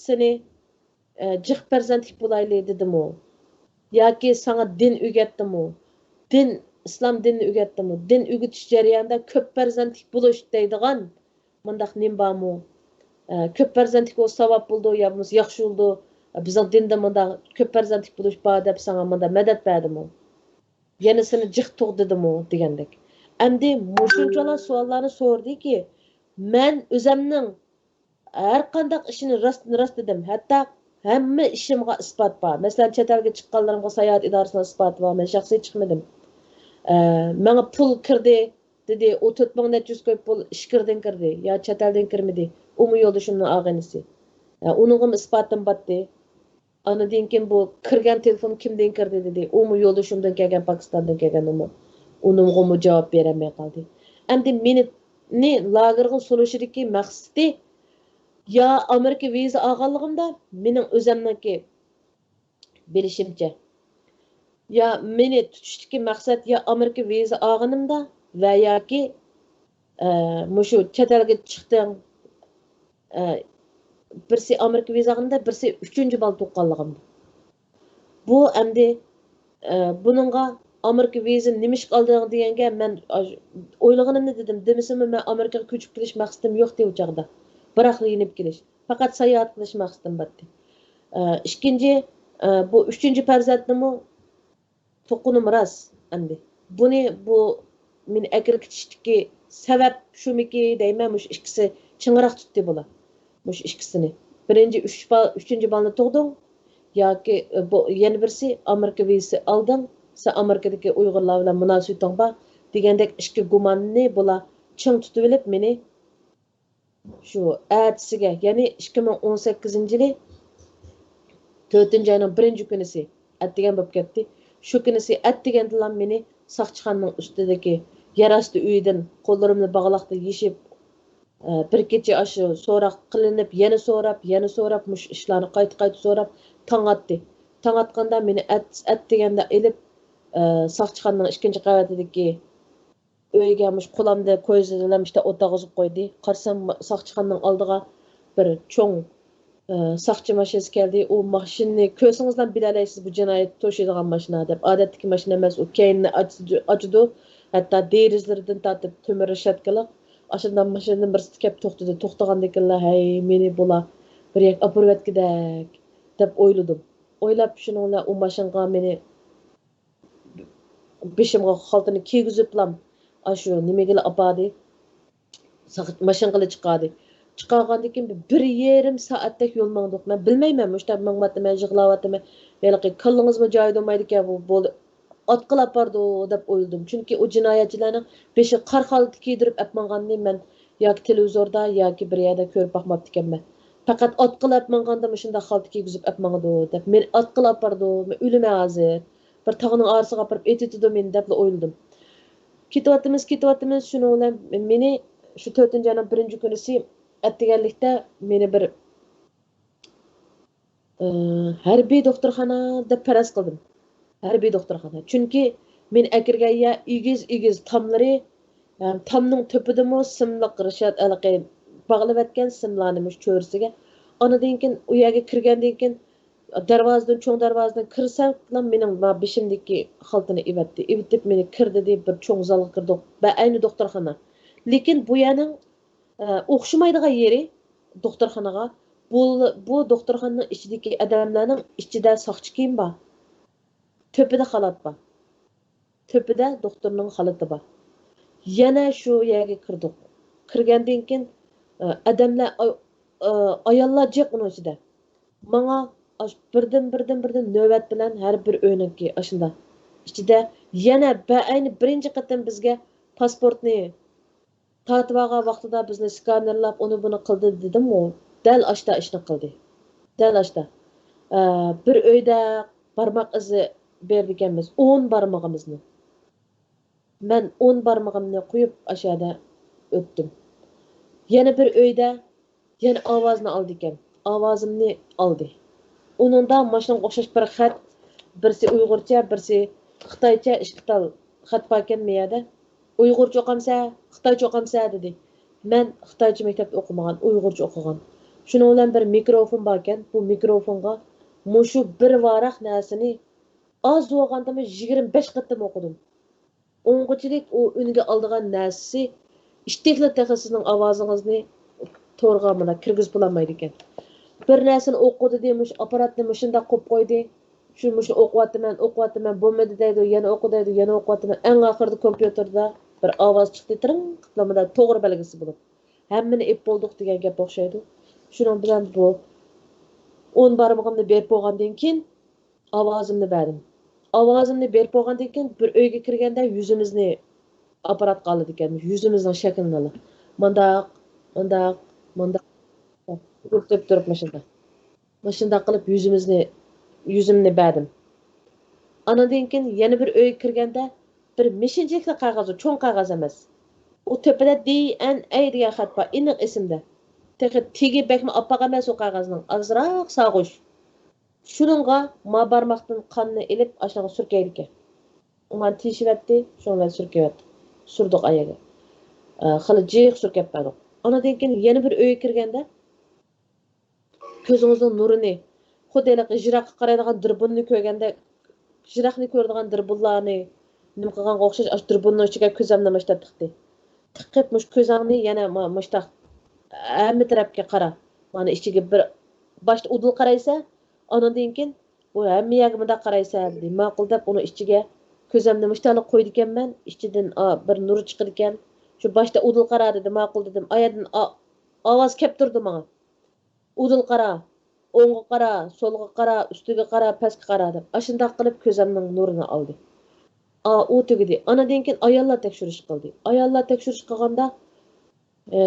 سېنى، ئە، جىق پەرزەنتلىك بولايلى دېدىمۇ؟ ياكى ساڭا دىن ئۆگەتتىمۇ؟ دىن، ئىسلام دىنىنى ئۆگەتتىمۇ؟ دىن ئۆگىتىش جەريانىدا كۆپ پەرزەنتلىك بولۇش دەيدىغان مۇنداق نېمە بارمۇ؟ ئە، كۆپ پەرزەنتلىك بولسا ساۋاب بولىدۇ، يا بولمىسا ياخشى بولىدۇ. ئە، بىزنىڭ دىندا مۇنداق كۆپ پەرزەنتلىك بولۇش بار دەپ ساڭا مۇنداق مەدەت بەردىمۇ؟ يەنە سېنى جىق تۇغدىدىمۇ دېگەندەك. ئەمدى مۇشۇنچىلا سوئاللارنى سورىدىكى، مەن ئۆزەمنىڭ ھەر قانداق ئىشنى راستتىن راست دېدىم. ھەتتا ھەممە ئىشىمغا ئىسپات بار. مەسىلەن، چەت ئەلگە چىققانلىرىمغا ساياھەت ئىدارىسىنىڭ ئىسپاتى بار. مەن شەخسىي چىقمىدىم. ئە، ماڭا پۇل كىردى دېدى. ئۇ تۆت مىڭ نەچچە يۈز كوي پۇل ئىچكىرىدىن كىردى. يا چەت ئەلدىن كىرمىدى. ئۇمۇ يولدىشىمنىڭ ئاغىنىسى. ئە، ئۇنىڭغىمۇ ئىسپاتىم باتتى. ئاندىن كېيىن بۇ كىرگەن تېلېفون كىمدىن كىردى دېدى. ئۇمۇ يولدىشىمدىن كەلگەن، پاكىستاندىن كەلگەن ئۇمۇ. ئۇنىڭغىمۇ جاۋاب بېرەلمەي قالدى. ئەمدى مېنى، نى لاگېرغا سولىشىدىكى مەقسىتى يا ئامېرىكا ۋىزا ئالغانلىقىمدا، مېنىڭ ئۆزەمنىڭكى بىلىشىمچە. يا مېنى تۇتۇشتىكى مەقسەت يا ئامېرىكا ۋىزا ئالغىنىمدا ۋە ياكى، ئە، مۇشۇ چەت ئەلگە چىقتىڭ، ئە، بىرسى ئامېرىكا ۋىزا ئالغىنىمدا، بىرسى ئۈچىنچى بالا تۇغقانلىقىمدا. بۇ ئەمدى، ئە، بۇنىڭغا ئامېرىكا ۋىزىنى نېمىشقا ئالدىڭ دېگەنگە، مەن ئاش-، ئويلىغىنىمنى دېدىم. دېمىسىمۇ، مەن ئامېرىكىغا كۆچۈپ كېلىش مەقسىتىم يوق ئىدى ئۇ چاغدا. بىراقلا يېنىپ كېلىش. پەقەت ساياھەت قىلىش مەقسىتىم بارتى. ئە، ئىككىنچى، ئە، بۇ ئۈچىنچى پەرزەنتنىمۇ تۇغقىنىم راست ئەمدى. بۇنى، بۇ مېنى ئەكىرىپ كېتىشتىكى سەۋەب شۇمىكى دەيمەن، مۇشۇ ئىككىسى چىڭراق تۇتتى بۇلار. مۇشۇ ئىككىسىنى. بىرىنچى، ئۈچ بال-، ئۈچىنچى بالىنى تۇغدۇڭ ياكى، ئە، بۇ يەنە بىرسى ئامېرىكا ۋىزىسى ئالدىڭ، سەن ئامېرىكىدىكى ئۇيغۇرلار بىلەن مۇناسىۋىتىڭ بار دېگەندەك ئىككى گۇماننى بۇلار چىڭ تۇتۇۋېلىپ مېنى شۇ ئەتىسىگە، يەنى ئىككى مىڭ ئون سەككىزىنچى يىلى تۆتىنچى ئاينىڭ بىرىنچى كۈنىسى ئەتىگەن بولۇپ كەتتى. شۇ كۈنىسى ئەتىگەندىلا مېنى ساقچىخانىنىڭ ئۈستىدىكى يەر ئاستى ئۆيىدىن قوللىرىمنى باغلاقتا يېشىپ، ئە، بىر كېچە ئاشۇ سوراق قىلىنىپ، يەنە سوراپ، يەنە سوراپ، مۇشۇ ئىشلارنى قايتا-قايتا سوراپ، تاڭ ئاتتى. تاڭ ئاتقاندا مېنى ئەت-، ئەتىگەندە ئېلىپ، ئە، ساقچىخانىنىڭ ئىككىنچى قەۋىتىدىكى ئۆيگە مۇشۇ قولامدا كويزا بىلەن مۇشۇنداق ئولتۇرغۇزۇپ قويدى. قارىسام، ساقچىخانىنىڭ ئالدىغا بىر چوڭ، ئە، ساقچى ماشىنىسى كەلدى. ئۇ ماشىنىنى كۆرسىڭىزلا بىلەلەيسىز، بۇ جىنايەت توشۇيدىغان ماشىنا دەپ. ئادەتتىكى ماشىنا ئەمەس، ئۇ كەينىنى ئاچىدۇ، ئاچىدۇ. ھەتتا دېرىزىلىرىدىن تارتىپ تۆمۈر رېشاتكىلىق. ئاشۇنداق ماشىنىدىن بىرسى كەپ توختىدى. توختىغاندىكىنلا، ھەي، مېنى بۇلار بىر يەرگە ئاپىرىۋەتكۈدەك دەپ ئويلىدىم. ئويلاپ، شۇنىڭ بىلەن ئۇ ماشىنىغا مېنى بېشىمغا خالتىنى كىيگۈزۈپلام، ئاشۇ نېمىگىلا ئاپاردى. ساق-، ماشىنىغىلا چىقاردى. چىقارغاندىن كېيىن بىر يېرىم سائەتتەك يول ماڭدۇق. مەن بىلمەيمەن، مۇشۇنداق مېڭىۋاتىمەن، يىغلاۋاتىمەن. ھېلىقى كاللىڭىزمۇ جايىدا بولمايدىكەن، بۇ بولدى. ئاتقىلى ئاپاردۇ دەپ ئويلىدىم. چۈنكى ئۇ جىنايەتچىلەرنىڭ بېشىغا قارا خالتا كىيدۈرۈپ ئەپ ماڭغاننى مەن ياكى تېلېۋىزوردا، ياكى بىر يەردە كۆرۈپ باقماپتىكەنمەن. پەقەت ئاتقىلى ئەپ ماڭغاندا مۇشۇنداق خالتا كىيگۈزۈپ ئەپ ماڭىدۇ دەپ، مېنى ئاتقىلى ئاپاردۇ، مەن ئۆلىمەن ھازىر. بىر تاغنىڭ ئارىسىغا ئاپىرىپ ئېتىۋېتىدۇ مېنى دەپلا ئويلىدىم. كېتىۋاتىمىز، كېتىۋاتىمىز، شۇنىڭ بىلەن مېنى شۇ تۆتىنچى ئاينىڭ بىرىنچى كۈنىسى ئەتىگەنلىكتە مېنى بىر، ئى، ھەربىي دوختۇرخانا دەپ پەرەز قىلدىم. ھەربىي دوختۇرخانا. چۈنكى مېنى ئەكىرگەن يەر ئېگىز-ئېگىز تاملىرى، ھەم تامنىڭ تۆپىدىمۇ سىملىق رېشات ھېلىقى باغلىۋەتكەن سىملارنى مۇشۇ چۆرىسىگە. ئانىدىن كېيىن ئۇ يەرگە كىرگەندىن كېيىن دەرۋازىدىن، چوڭ دەرۋازىدىن كىرسەملا مېنىڭ ما بېشىمدىكى خالتىنى ئېۋەتتى. ئېۋىتىپ مېنى كىر دېدى، بىر چوڭ زالغا كىردۇق. بەئەينى دوختۇرخانا. لېكىن بۇ يەرنىڭ، ئە، ئوخشىمايدىغان يېرى دوختۇرخانىغا، بۇ، بۇ دوختۇرخانىنىڭ ئىچىدىكى ئادەملەرنىڭ ئىچىدە ساقچى كىيىم بار. تۆپىدە خالات بار. تۆپىدە دوختۇرنىڭ خالىتى بار. يەنە شۇ يەرگە كىردۇق. كىرگەندىن كېيىن، ئە، ئادەملەر، ئا-، ئا-، ئاياللار جىق ئۇنىڭ ئىچىدە. ماڭا ئاش-، بىردىن، بىردىن، بىردىن نۆۋەت بىلەن ھەر بىر ئۆينىڭكى ئاشۇنداق ئىچىدە يەنە بەئەينى بىرىنچى قېتىم بىزگە پاسپورتنى تارتىۋالغان ۋاقتىدا بىزنى سكانېرلاپ، ئۇنى بۇنى قىلدى دېدىمغۇ. دەل ئاشتا ئىشنى قىلدى. دەل ئاشتا. ئە، بىر ئۆيدە بارماق ئىزى بېرىدىكەنمىز، ئون بارمىقىمىزنى. مەن ئون بارمىقىمنى قويۇپ ئاشۇ يەردە ئۆتتۈم. يەنە بىر ئۆيدە يەنە ئاۋازنى ئالىدىكەن. ئاۋازىمنى ئالدى. ئۇنىڭدا ماشۇنىڭغا ئوخشاش بىر خەت، بىرسى ئۇيغۇرچە، بىرسى خىتايچە ئىككى تال خەت باركەن مۇ يەردە. ئۇيغۇرچە ئوقامسە، خىتايچە ئوقامسە دېدى. مەن خىتايچە مەكتەپتە ئوقۇمىغان، ئۇيغۇرچە ئوقۇغان. شۇنىڭ بىلەن بىر مىكروفون باركەن، بۇ مىكروفونغا مۇشۇ بىر ۋاراق نەرسىنى ئاز بولغاندىمۇ يىگىرمە بەش قېتىم ئوقۇدۇم. ئوڭغۇچىلىك ئۇ ئۈنگە ئالىدىغان نەرسىسى ئىتتىكلا تېخى سىزنىڭ ئاۋازىڭىزنى تورغا مانا كىرگۈزۈپ بولالمايدىكەن. بىر نەرسىنى ئوقۇ دېدى، مۇشۇ ئاپپاراتنى مۇشۇنداق قويۇپ قويدى. شۇ مۇشۇنى ئوقۇۋاتىمەن، ئوقۇۋاتىمەن، بولمىدى دەيدۇ، يەنە ئوقۇ دەيدۇ، يەنە ئوقۇۋاتىمەن. ئەڭ ئاخىرىدا كومپيۇتېردا بىر ئاۋاز چىقتى، تىرىڭ قىپلا مۇنداق توغرا بەلگىسى بولۇپ. ھەممىنى ئېلىپ بولدۇق دېگەن گەپ ئوخشايدۇ. شۇنىڭ بىلەن بۇ ئون بارمىقىمنى بېرىپ بولغاندىن كېيىن، ئاۋازىمنى بەردىم. ئاۋازىمنى بېرىپ بولغاندىن كېيىن، بىر ئۆيگە كىرگەندە يۈزىمىزنى ئاپپاراتقا ئالىدىكەن، يۈزىمىزنىڭ شەكلىنىلا. مانداق، مانداق، مانداق. تۇرۇپ، تۇرۇپ، تۇرۇپ ماشىنىدا. ماشىنداق قىلىپ يۈزىمىزنى، يۈزۈمنى بەردىم. ئانىدىن كېيىن يەنە بىر ئۆيگە كىرگەندە، بىر مىشىنچىلىكلا قەغەز، چوڭ قەغەز ئەمەس. ئۇ تۆپىدە دى ئېن ئەي دېگەن خەت بار، ئېنىق ئېسىمدە. تېخى تېگى بەكمۇ ئاپئاق ئەمەس ئۇ قەغەزنىڭ، ئازراق سارغۇچ. شۇنىڭغا ما بارماقتىن قاننى ئېلىپ، ئاشۇنىڭغا سۈركەيدىكەن. ئۇ مانا تىيىشىۋەتتى، شۇنىڭ بىلەن سۈركەيۋەتتۇق. سۈردۇق ئايەرگە. ئە، خېلى جىق سۈركەپ بەردۇق. ئانىدىن كېيىن يەنە بىر ئۆيگە كىرگەندە، كۆزىڭىزنىڭ نۇرىنى، خۇددى ھېلىقى يىراققا قارايدىغان دۇربۇننى كۆرگەندەك، يىراقنى كۆرىدىغان دۇربۇنلارنى نېمە قىلغانغا ئوخشاش، ئاشۇ تۇربۇننىڭ ئىچىگە كۆزەمنى مۇشتاق تىقتى. تىقىپ، مۇشۇ كۆزەڭنى يەنە ما-، مۇشتاق ھەممە تەرەپكە قارا. مانا ئىچىگە بىر، باشتا ئۇدۇل قارايسەن، ئانىڭدىن كېيىن بۇ ھەممە يەرگە مۇنداق قارايسەن، دېدى. ماقۇل دەپ، ئۇنىڭ ئىچىگە كۆزەمنى مۇشتاقلا قويىدىكەنمەن، ئىچىدىن، ئا، بىر نۇر چىقىدىكەن. شۇ باشتا ئۇدۇل قارا دېدى، ماقۇل دېدىم. ئايەردىن ئا-، ئاۋاز كەپ تۇرىدۇ ماڭا. ئۇدۇل قارا، ئوڭغا قارا، سولغا قارا، ئۈستىگە قارا، پەسكە قارا دەپ، ئاشۇنداق قىلىپ كۆزەمنىڭ نۇرىنى ئالدى. ئا، ئۇ تۈگىدى. ئانىدىن كېيىن ئاياللار تەكشۈرۈش قىلدى. ئاياللار تەكشۈرۈش قىلغاندا، ئە،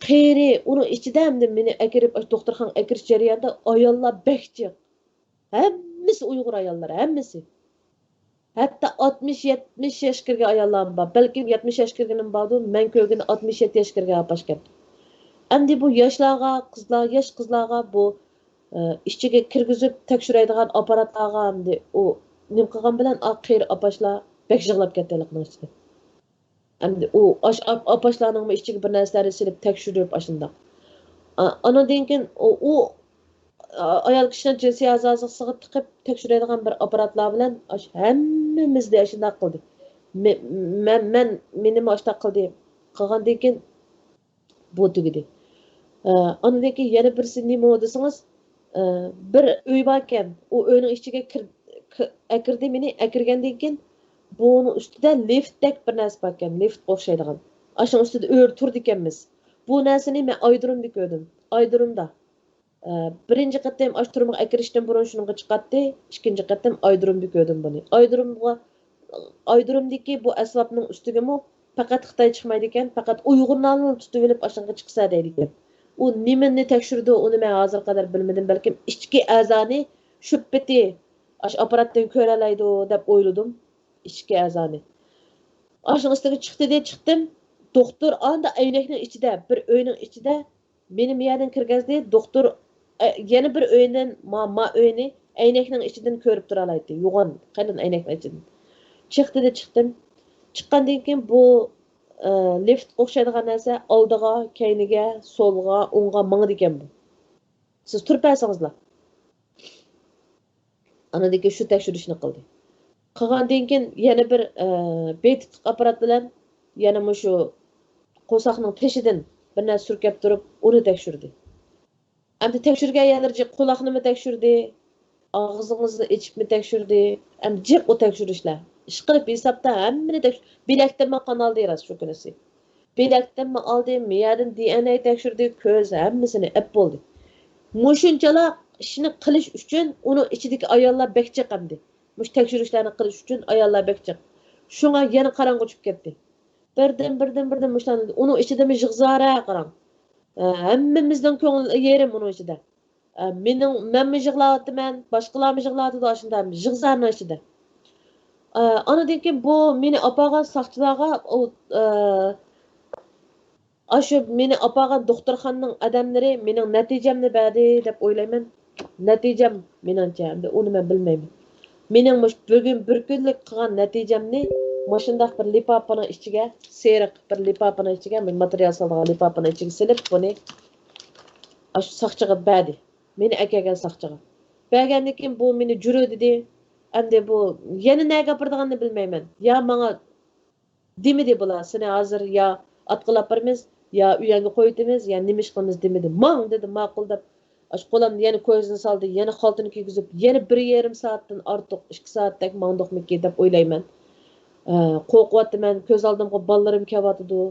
قېرى، ئۇنىڭ ئىچىدە ئەمدى مېنى ئەكىرىپ، ئاشۇ دوختۇرخانىغا ئەكىرىش جەريانىدا ئاياللار بەك جىق. ھەممىسى ئۇيغۇر ئاياللىرى، ھەممىسى. ھەتتا ئاتمىش، يەتمىش ياشقا كىرگەن ئاياللارمۇ بار. بەلكىم يەتمىش ياشقا كىرگىنىمۇ باردۇ. مەن كۆرگىنى ئاتمىش يەتتە ياشقا كىرگەن ئاپا ئىكەن. ئەمدى بۇ ياشلارغا، قىزلار، ياش قىزلارغا بۇ، ئە، ئىچىگە كىرگۈزۈپ تەكشۈرەيدىغان ئاپپاراتلارغا ئەمدى ئۇ نېمە قىلغان بىلەن، ئا، قېرى ئاپاشلار بەك يىغلاپ كەتتى ھېلىقىنىڭ ئىچىدە. ئەمدى ئۇ ئاش-، ئاپ-، ئاپاشلارنىڭمۇ ئىچىگە بىر نەرسىلەرنى سېلىپ تەكشۈرۈپ ئاشۇنداق. ئا-، ئانىڭدىن كېيىن ئۇ، ئۇ، ئا-، ئايال كىشىنىڭ جىنسىي ئەزاسىغا تىقىپ تەكشۈرىدىغان بىر ئاپپاراتلار بىلەن ئاش-، ھەممىمىزنى ئاشۇنداق قىلدى. مە-، مەن، مەن، مېنىمۇ ئاشۇنداق قىلدى. قىلغاندىن كېيىن بۇ تۈگىدى. ئە، ئاندىن كېيىن يەنە بىرسى نېمە دېسىڭىز، ئە، بىر ئۆي باركەن، ئۇ ئۆينىڭ ئىچىگە كىر-، كىر-، ئەكىردى مېنى، ئەكىرگەندىن كېيىن بۇنىڭ ئۈستىدە لىفتتەك بىر نەرسە باركەن، لىفتقا ئوخشايدىغان. ئاشۇنىڭ ئۈستىدە ئۆرە تۇرىدىكەنمىز. بۇ نەرسىنى مەن ئايرودرومدا كۆردۈم. ئايرودرومدا. ئە، بىرىنچى قېتىم ئاشۇ تۈرمىگە ئەكىرىشتىن بۇرۇن شۇنىڭغا چىقاتتى. ئىككىنچى قېتىم ئايرودرومدا كۆردۈم بۇنى. ئايرودرومغا، ئايرودرومدىكى بۇ ئەسۋابنىڭ ئۈستىگىمۇ پەقەت خىتاي چىقمايدىكەن، پەقەت ئۇيغۇرلارنى تۇتۇۋېلىپ ئاشۇنىڭغا چىقسا دەيدىكەن. ئۇ نېمىنى تەكشۈرىدۇ، ئۇنى مەن ھازىرغا قەدەر بىلمىدىم. بەلكىم ئىچكى ئەزانى شۇ پېتى ئاشۇ ئاپپاراتتىن كۆرەلەيدۇ دەپ ئويلىدىم. ئىچكى ئەزانى. ئاشۇنىڭ ئۈستىگە چىق دېدى، چىقتىم. دوختۇر ئاندا ئەينەكنىڭ ئىچىدە، بىر ئۆينىڭ ئىچىدە مېنى مۇ يەردىن كىرگۈزدى، دوختۇر، ئە، يەنە بىر ئۆيدىن ما-، ما ئۆينى ئەينەكنىڭ ئىچىدىن كۆرۈپ تۇرالايتتى، يوغان قېلىن ئەينەكنىڭ ئىچىدىن. چىق دېدى، چىقتىم. چىققاندىن كېيىن بۇ، ئە، لىفت ئوخشايدىغان نەرسە ئالدىغا، كەينىگە، سولغا، ئوڭغا ماڭىدىكەن بۇ. سىز تۇرۇپ بەرسىڭىزلا. ئانىدىن كېيىن شۇ تەكشۈرۈشنى قىلدى. قىلغاندىن كېيىن يەنە بىر، ئە، بېتىتلىق ئاپپارات بىلەن يەنە مۇشۇ قورساقنىڭ تېشىدىن بىر نەرسە سۈركەپ تۇرۇپ، ئۇنى تەكشۈردى. ئەمدى تەكشۈرگەن يەرلىرى جىق، قۇلاقنىمۇ تەكشۈردى، ئاغزىڭىزنى ئېچىپمۇ تەكشۈردى. ئەمدى جىق ئۇ تەكشۈرۈشلەر. ئىشقىلىپ ھېسابتا ھەممىنى تەكشۈر-، بىلەكتىنمۇ قان ئالدى راست شۇ كۈنىسى. بىلەكتىنمۇ ئالدى، مىيەدىن دى ئېن ئەي تەكشۈردى، كۆز، ھەممىسىنى ئەپ بولدى. مۇشۇنچىلا ئىشنى قىلىش ئۈچۈن ئۇنىڭ ئىچىدىكى ئاياللار بەك جىق ئەمدى. مۇشۇ تەكشۈرۈشلەرنى قىلىش ئۈچۈن ئاياللار بەك جىق. شۇڭا يەنە قاراڭغۇ چۈشۈپ كەتتى. بىردىن، بىردىن، بىردىن مۇشۇلارنى، ئۇنىڭ ئىچىدىمۇ يىغزارە قاراڭ. ھەممىمىزنىڭ كۆڭلى يېرىم ئۇنىڭ ئىچىدە. ئە، مېنىڭ، مەنمۇ يىغلاۋاتىمەن، باشقىلارمۇ يىغلاۋاتىدۇ، ئاشۇنداق يىغزارنىڭ ئىچىدە. ئە، ئانىدىن كېيىن بۇ مېنى ئاپارغان ساقچىلارغا، ئۇ، ئە، ئاشۇ مېنى ئاپارغان دوختۇرخانىنىڭ ئادەملىرى مېنىڭ نەتىجەمنى بەردى دەپ ئويلايمەن. نەتىجەم مېنىڭچە، ئەمدى ئۇنى مەن بىلمەيمەن. مېنىڭ مۇشۇ بۈگۈن بىر كۈنلۈك قىلغان نەتىجەمنى مۇشۇنداق بىر لىپاپىنىڭ ئىچىگە، سېرىق بىر لىپاپىنىڭ ئىچىگە، ماتېرىيال سالىدىغان لىپاپىنىڭ ئىچىگە سېلىپ، بۇنى ئاشۇ ساقچىغا بەردى. مېنى ئەكەلگەن ساقچىغا. بەرگەندىن كېيىن بۇ مېنى جۈرۈ دېدى. ئەمدى بۇ يەنە نەگە ئاپىرىدىغاننى بىلمەيمەن. يا ماڭا دېمىدى بۇلار، سېنى ھازىر يا ئاتقىلى ئاپىرىمىز، يا ئۆيەڭگە قويۇۋېتىمىز، يا نېمە ئىش قىلىمىز دېمىدى. ماڭ دېدى، ماقۇل دەپ. ئاشۇ قولۇمنى يەنە كويزىنى سالدى، يەنە خالتىنى كىيگۈزۈپ، يەنە بىر يېرىم سائەتتىن ئارتۇق، ئىككى سائەتتەك ماڭدۇقمىكى دەپ ئويلايمەن. ئە، قورقۇۋاتىمەن، كۆز ئالدىمغا بالىلىرىم كېلىۋاتىدۇ،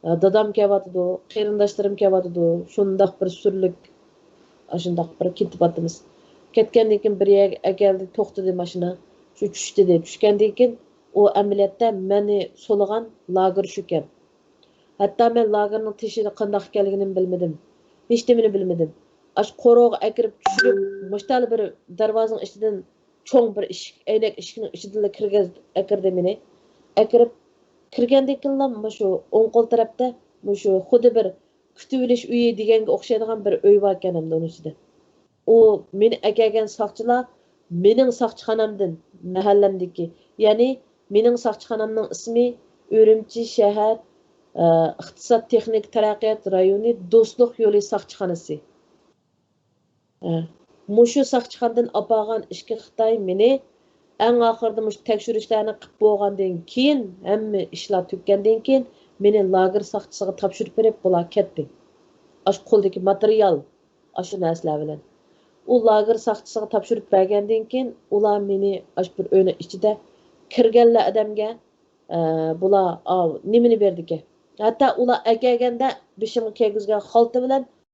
ئە، دادام كېلىۋاتىدۇ، قېرىنداشلىرىم كېلىۋاتىدۇ. شۇنداق بىر سۈرلۈك، ئاشۇنداق بىر كېتىۋاتىمىز. كەتكەندىن كېيىن بىر يەرگە ئەكەلدى، توختىدى ماشىنا. شۇ چۈش دېدى. چۈشكەندىن كېيىن ئۇ ئەمەلىيەتتە مېنى سولىغان لاگېر شۇكەن. ھەتتا مەن لاگېرنىڭ تېشىدا قانداق ئىكەنلىكىنىمۇ بىلمىدىم. ھېچنېمىنى بىلمىدىم. ئاشۇ قورۇغا ئەكىرىپ چۈشۈرۈپ، مۇشتەلا بىر دەرۋازىنىڭ ئىچىدىن چوڭ بىر ئىشىك، ئەينەك ئىشىكنىڭ ئىچىدىنلا كىرگۈز-، ئەكىردى مېنى. ئەكىرىپ كىرگەندىن كېيىنلا مۇشۇ ئوڭ قول تەرەپتە مۇشۇ خۇددى بىر كۈتۈۋېلىش ئۆيى دېگەنگە ئوخشايدىغان بىر ئۆي باركەن ئەمدى ئۇنىڭ ئىچىدە. ئۇ مېنى ئەكەلگەن ساقچىلار مېنىڭ ساقچىخانامدىن، مەھەللەمدىكى، يەنى مېنىڭ ساقچىخانامنىڭ ئىسمى ئۈرۈمچى شەھەر، ئە، ئىقتىساد تېخنىكا تەرەققىيات رايونى دوستلۇق يولى ساقچىخانىسى. ئە، مۇشۇ ساقچىخانىدىن ئاپارغان ئىككى خىتاي مېنى ئەڭ ئاخىرىدا مۇشۇ تەكشۈرۈشلەرنى قىلىپ بولغاندىن كېيىن، ھەممە ئىشلار تۈگىگەندىن كېيىن، مېنى لاگېر ساقچىسىغا تاپشۇرۇپ بېرىپ، بۇلار كەتتى. ئاشۇ قولدىكى ماتېرىيال، ئاشۇ نەرسىلەر بىلەن. ئۇ لاگېر ساقچىسىغا تاپشۇرۇپ بەرگەندىن كېيىن، ئۇلار مېنى ئاشۇ بىر ئۆينىڭ ئىچىدە كىرگەنلا ئادەمگە، ئە، بۇلار، ئاۋۇ، نېمىنى بېرىدىكەن؟ ھەتتا ئۇلار ئەكەلگەندە بېشىمغا كىيگۈزگەن خالتا بىلەن